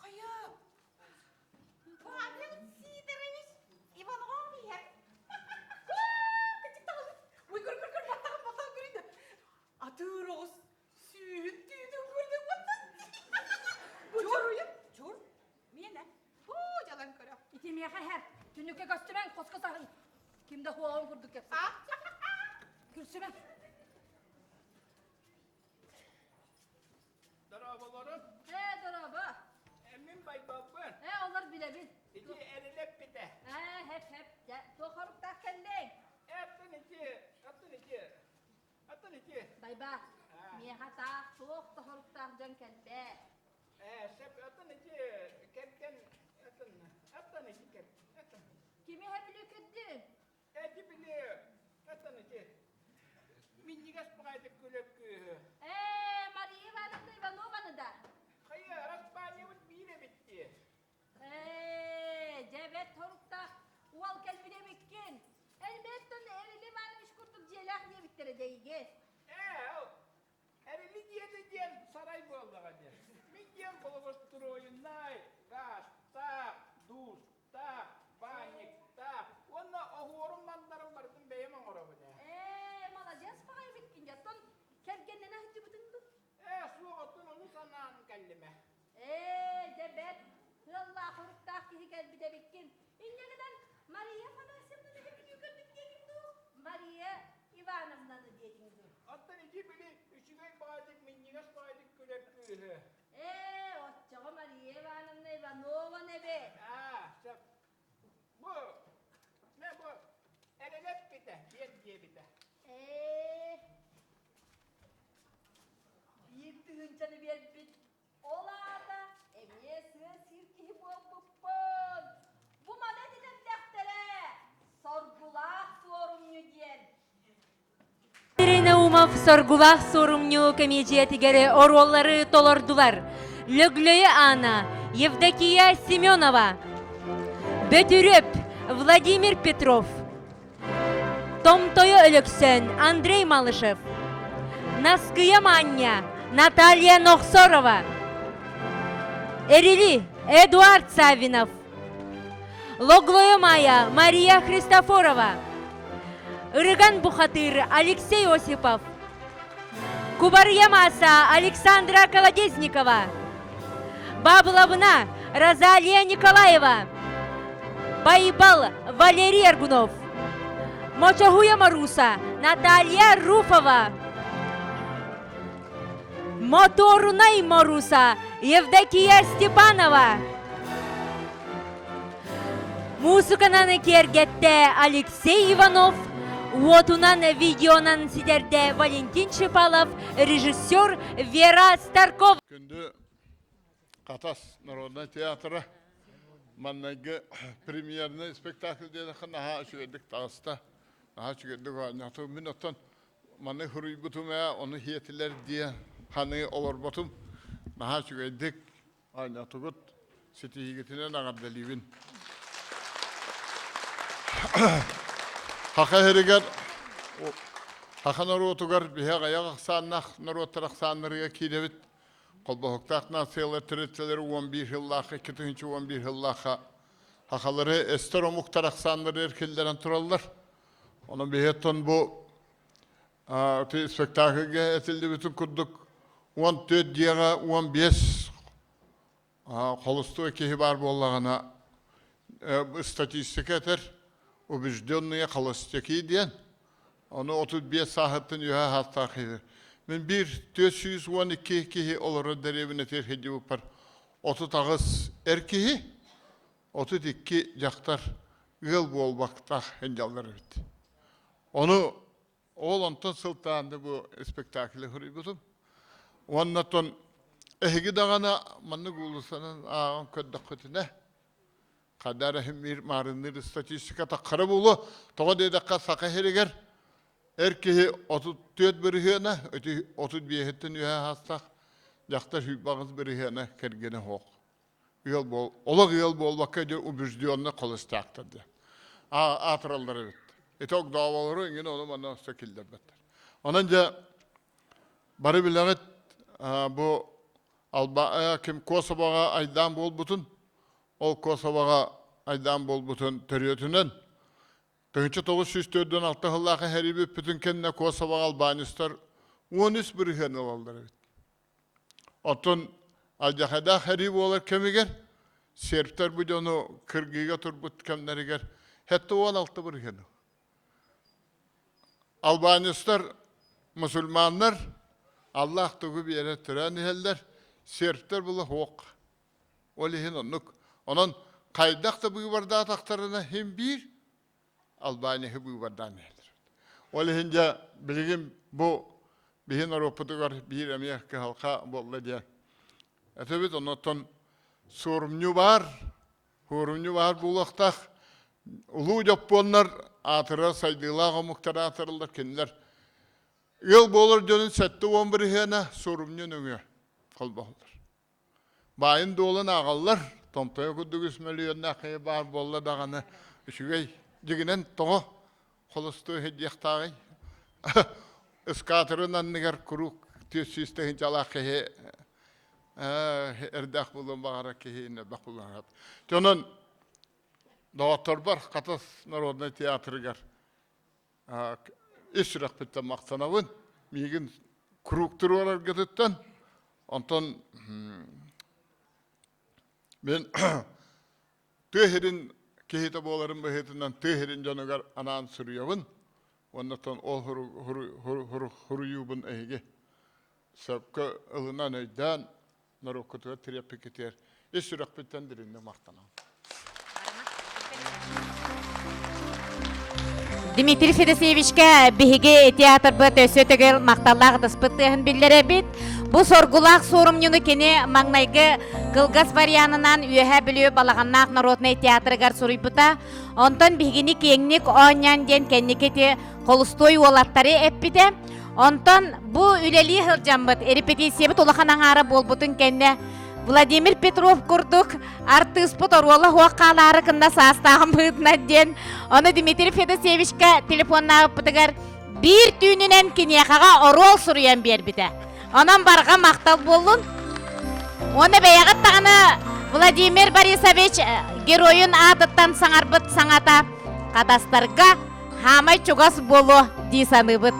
Хайа, Павел Сидорович Иванов иһэр. Ой, көр, көр, көр, баттаҕын баттаҕын көрүйдэ. Атыыр оҕус сүүһүн түүтүн көрдүк баттан. Чур, чур, миэнэ. Оо, дьалан көрө. Ити миэхэ иһэр. Түннүккэ көстүмэҥ, хоско саһын. Ким да хуоҕун курдук кэпсэтэр. Күлсүмэҥ. Дорооболорун. Ээ, дорообо. Мин байбалбын. Ээ, олор билэбин. Ити эрилэппитэ. Ээ, хэп хэп. Дьэ, туох хоруктаах кэллиҥ? Аттан ити, аттан ити, аттан ити. Байба, миэхэ таах туох да хоруктаах дьон кэлбэ. Ээ, сөп, аттан ити кэргэн, аттан, аттан ити кэр, аттан. Кими хэбилүү кирдиҥ? Эти били, аттан ити. Минньигэс баҕайытык күлэ кыыһы. Ээ, Мария Ивановна Иванованы да. Хайа, Распаньябыт биир эбит дии. Ээ, дьэ бэрт хоруктаах уол кэлбит эбиккин. Элбэттэн Эрили Иванович курдук дьиэлээх диэбиттэрэ дэйиги. Ээ, ол Эрили дьиэтэ диэн сарай буоллаҕа диэн. Мин диэн благоустроеннай, гаастаах, дуустаах. тыһыынчаны биэрбит. Ол аата эмиэ сыа сиир киһи буолбуппун. Бу маны этин эрдэхтэрэ, соргулаах суорумньу диэн. Дмитрий Наумов соргулаах суорумньу комедиятыгар оруоллары толордулар. Лөглөйө Аана, Евдокия Семенова, Бөтүрүөп Владимир Петров, Томтойо Өлөксөөн Андрей Малышев, Наскыйа Маанньа Наталья Нохсорова, Эрили Эдуард Саввинов, Логлойо Майя Мария Христофорова, Ырыган Бухатыр Алексей Осипов, Кубарыйа Мааса Александра Колодезникова, Бабылабына Розалия Николаева, Байбал Валерий Аргунов, Мочоһуя Маруса Наталья Руфова, Моторунай Моруса Евдокия Степанова, Муусуканан киэргэттэ Алексей Иванов, уотунан видеонан ситэрдэ Валентин Чепалов, режиссер Вера Старкова. Күндү Хатас народнай театра маннайгы премьерный спектакль диэтэххэ наһаа үчүгэйдик таҕыста. Наһаа үчүгэйдик оонньоотум. Мин оттон маны суруйбутум ээ, ону сиэтилэр диэ ханыы олорботум. Наһаа үчүгэйдик оонньоотугут. Ситиһиигитинэн эҕэрдэлиибин. Саха сиригэр саха норуотугар биһи аҕыйах ахсааннаах норуоттар ахсааннарыгар киирэбит. Холбоһуктаах нациялар төрүттэлэрэ 11 сыллаахха, 2011 сыллаахха сахалары эстэр омуктар ахсааннарыгар киллэрэн тураллар. Онон биһи оттон бу спектакльга этиллибитин курдук 14 дьиэҕэ 15 холостуой киһи баар буоллаҕына статистика этэр убежденные холостяки диэн ону 35 сааһыттан үөһэ ааттаах киһи мин биир 412 киһи олорор дэриэбинэтигэр сылдьыбыппар 38 эр киһи 32 дьахтар ыал буолбактаах сылдьаллар эбит ону Ол онтон сылтаан да бу спектаклы суруйбутум. Уонна оттон эһиги даҕаны маннык уулуссанан ааҕан көрдөххүтүнэ, хадаар эһиммиир маарынныыр статистика таххара буолуо. Тоҕо диэтэххэ Саха сиригэр эр киһи 34 бырыһыана, 35-иттэн үөһэ аастаах, дьахтар 28 бырыһыана кэргэнэ суох. Ыал буол, олох ыал буолбакка дьэ убежденный холостяктар диэн аатыраллар эбит. Ити огдооболору иҥин ону манна өссө киллэрбэттэр. Онон дьэ бары билэҕит бу алба ким Косовоҕа айдаан буолбутун, ол Косовоҕа айдаан буолбутун төрүөтүнэн 1946 сыллаах эһэрии бүппүтүн кэннэ Косовоҕа албанецтар 13 бырыһыан ылаллар эбит. Оттон алдьархайдаах сэрии буолар кэмигэр сербтэр бу дьону кыргыыга турбут кэмнэригэр 76 бырыһыан. Албанецтар мусульманнар Аллах тугу биэрэр төрөөн иһэллэр, сербтэр була суох. Ол иһин оннук. Онон хайдах да быыбардаатахтарына син биир Албанияһы быыбардаан иһэллэр. Ол иһин дьэ билигин бу биһи норуоппутугар биир эмиэ кыһалҕа буолла диэн этэбит. Оннуттан суорумньу баар, суорумньу баар буолуохтаах. Улуу дьоппуоннар аатырар сайдыылаах омуктар аатыраллар кинилэр ыал буолар дьонун 70 бырыһыана суорумньу нөҥүө холбоһоллор. Баайын-дуолун ааҕаллар, томтойо курдук үс мөлүйүөннээх киһи баар буолла даҕаны үчүгэй. Дьиҥинэн тоҕо холостуой сылдьыахтааҕый? Ыскаатырын анныгар куруук 400 тыһыынчалаах киһи эрдээх буолуон баҕарар киһи элбэх буолуон Онон доҕотторбор Хатас народнай театрыгар ис сүрэхпиттэн махтанабын. Миигин куруук туруораргытыттан. Онтон мин тыа сирин киһитэ буоларым быһыытынан тыа сирин дьонугар анаан суруйабын. Уонна ол суруйуубун эһиги сөпкө ылынан өйдөөн норуоккутугар тириэппиккитигэр ис сүрэхпиттэн дириҥник махтанабын. Дмитрий Федосеевичка биһиги театрбыт өссө төгүл махталлаах ытыспыт тыаһын биллэрэбит. Бу соргулаах суорумньуну кини маҥнайгы кылгас варианынан Үөһээ Бүлүү Балаҕаннаах народнай театрыгар суруйбута. Онтон биһигини киэҥник оонньоон диэн кэнники ити холустуой уолаттары эппитэ. Онтон бу үлэлии сылдьаммыт репетициябыт улахан аҥаара буолбутун кэннэ Владимир Петров курдук артыыспыт оруола суох хаалаары кынна саастааҕым быһыытынан диэн ону Дмитрий Федосеевичка телефоннаабыппытыгар биир түүнүнэн киниэхэҕэ оруол суруйан биэрбитэ. Онон барҕа махтал буоллун. Уонна бэйэҕит даҕаны Владимир Борисович геройун аатыттан саҥарбыт саҥата хатастарга хаамай чугас буолуо дии саныыбыт.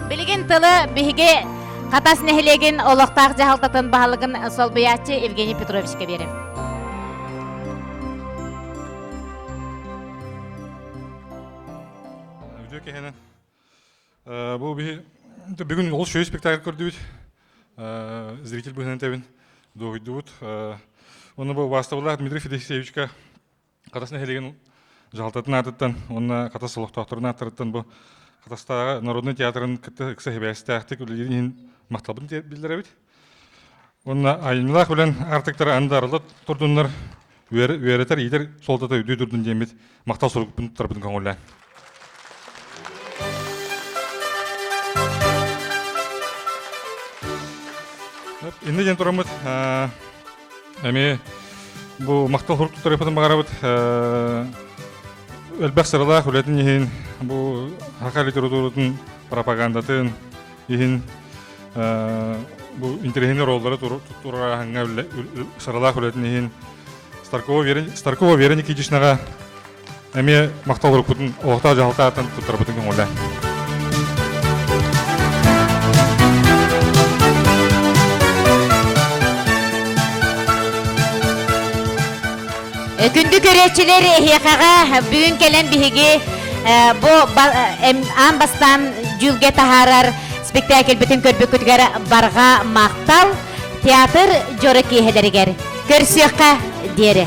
Билигин тылы биһиги Хатас нэһилиэгин олохтоох дьаһалтатын баһылыгын солбуйааччы Евгений Петровичка биэрэм. Үтүө киһинэн. Бу биһи бүгүн олус үчүгэй спектакль көрдүбүт. Зритель быһыынан тэбин дуоһуйдубут. Онно бу убаастабыллаах Дмитрий Федосеевичка Хатас нэһилиэгин дьаһалтатын аатыттан уонна Хатас олохтоохторун ааттарыттан бу Хатастааҕы народнай театрын кытта ыкса сибээстээхтик үлэлиирин иһин махталбын биллэрэбит. Уонна айымньылаах үлэн аартыктара андарылла турдуннар, үөрэтэр, иитэр суолтата үрдүү турдун диэммит махтал сурукпун туттарбытын көҥүллээн. Иннэ диэн тураммыт Эмиэ бу махтал сурук туттарыахпытын баҕарабыт. Элбэх сыралаах үлэтин иһин, бу саха литературатын пропагандатын иһин бу интэриэһинэй роллары туруорааһыҥҥа сыралаах үлэтин иһин Старкова Вера, Старкова Вера Никитичнаҕа эмиэ махтал уруккутун олохтоох дьаһалта аатын туттарбытын көҥүллээн. Күндү көрөөччүлэр эһиэхэҕэ бүгүн кэлэн биһиги бу аан бастаан дьүүлгэ таһаарар спектакльбытын көрбүккүтүгэр барҕа махтал театр дьоро киэһэлэригэр көрсүөххэ диэри.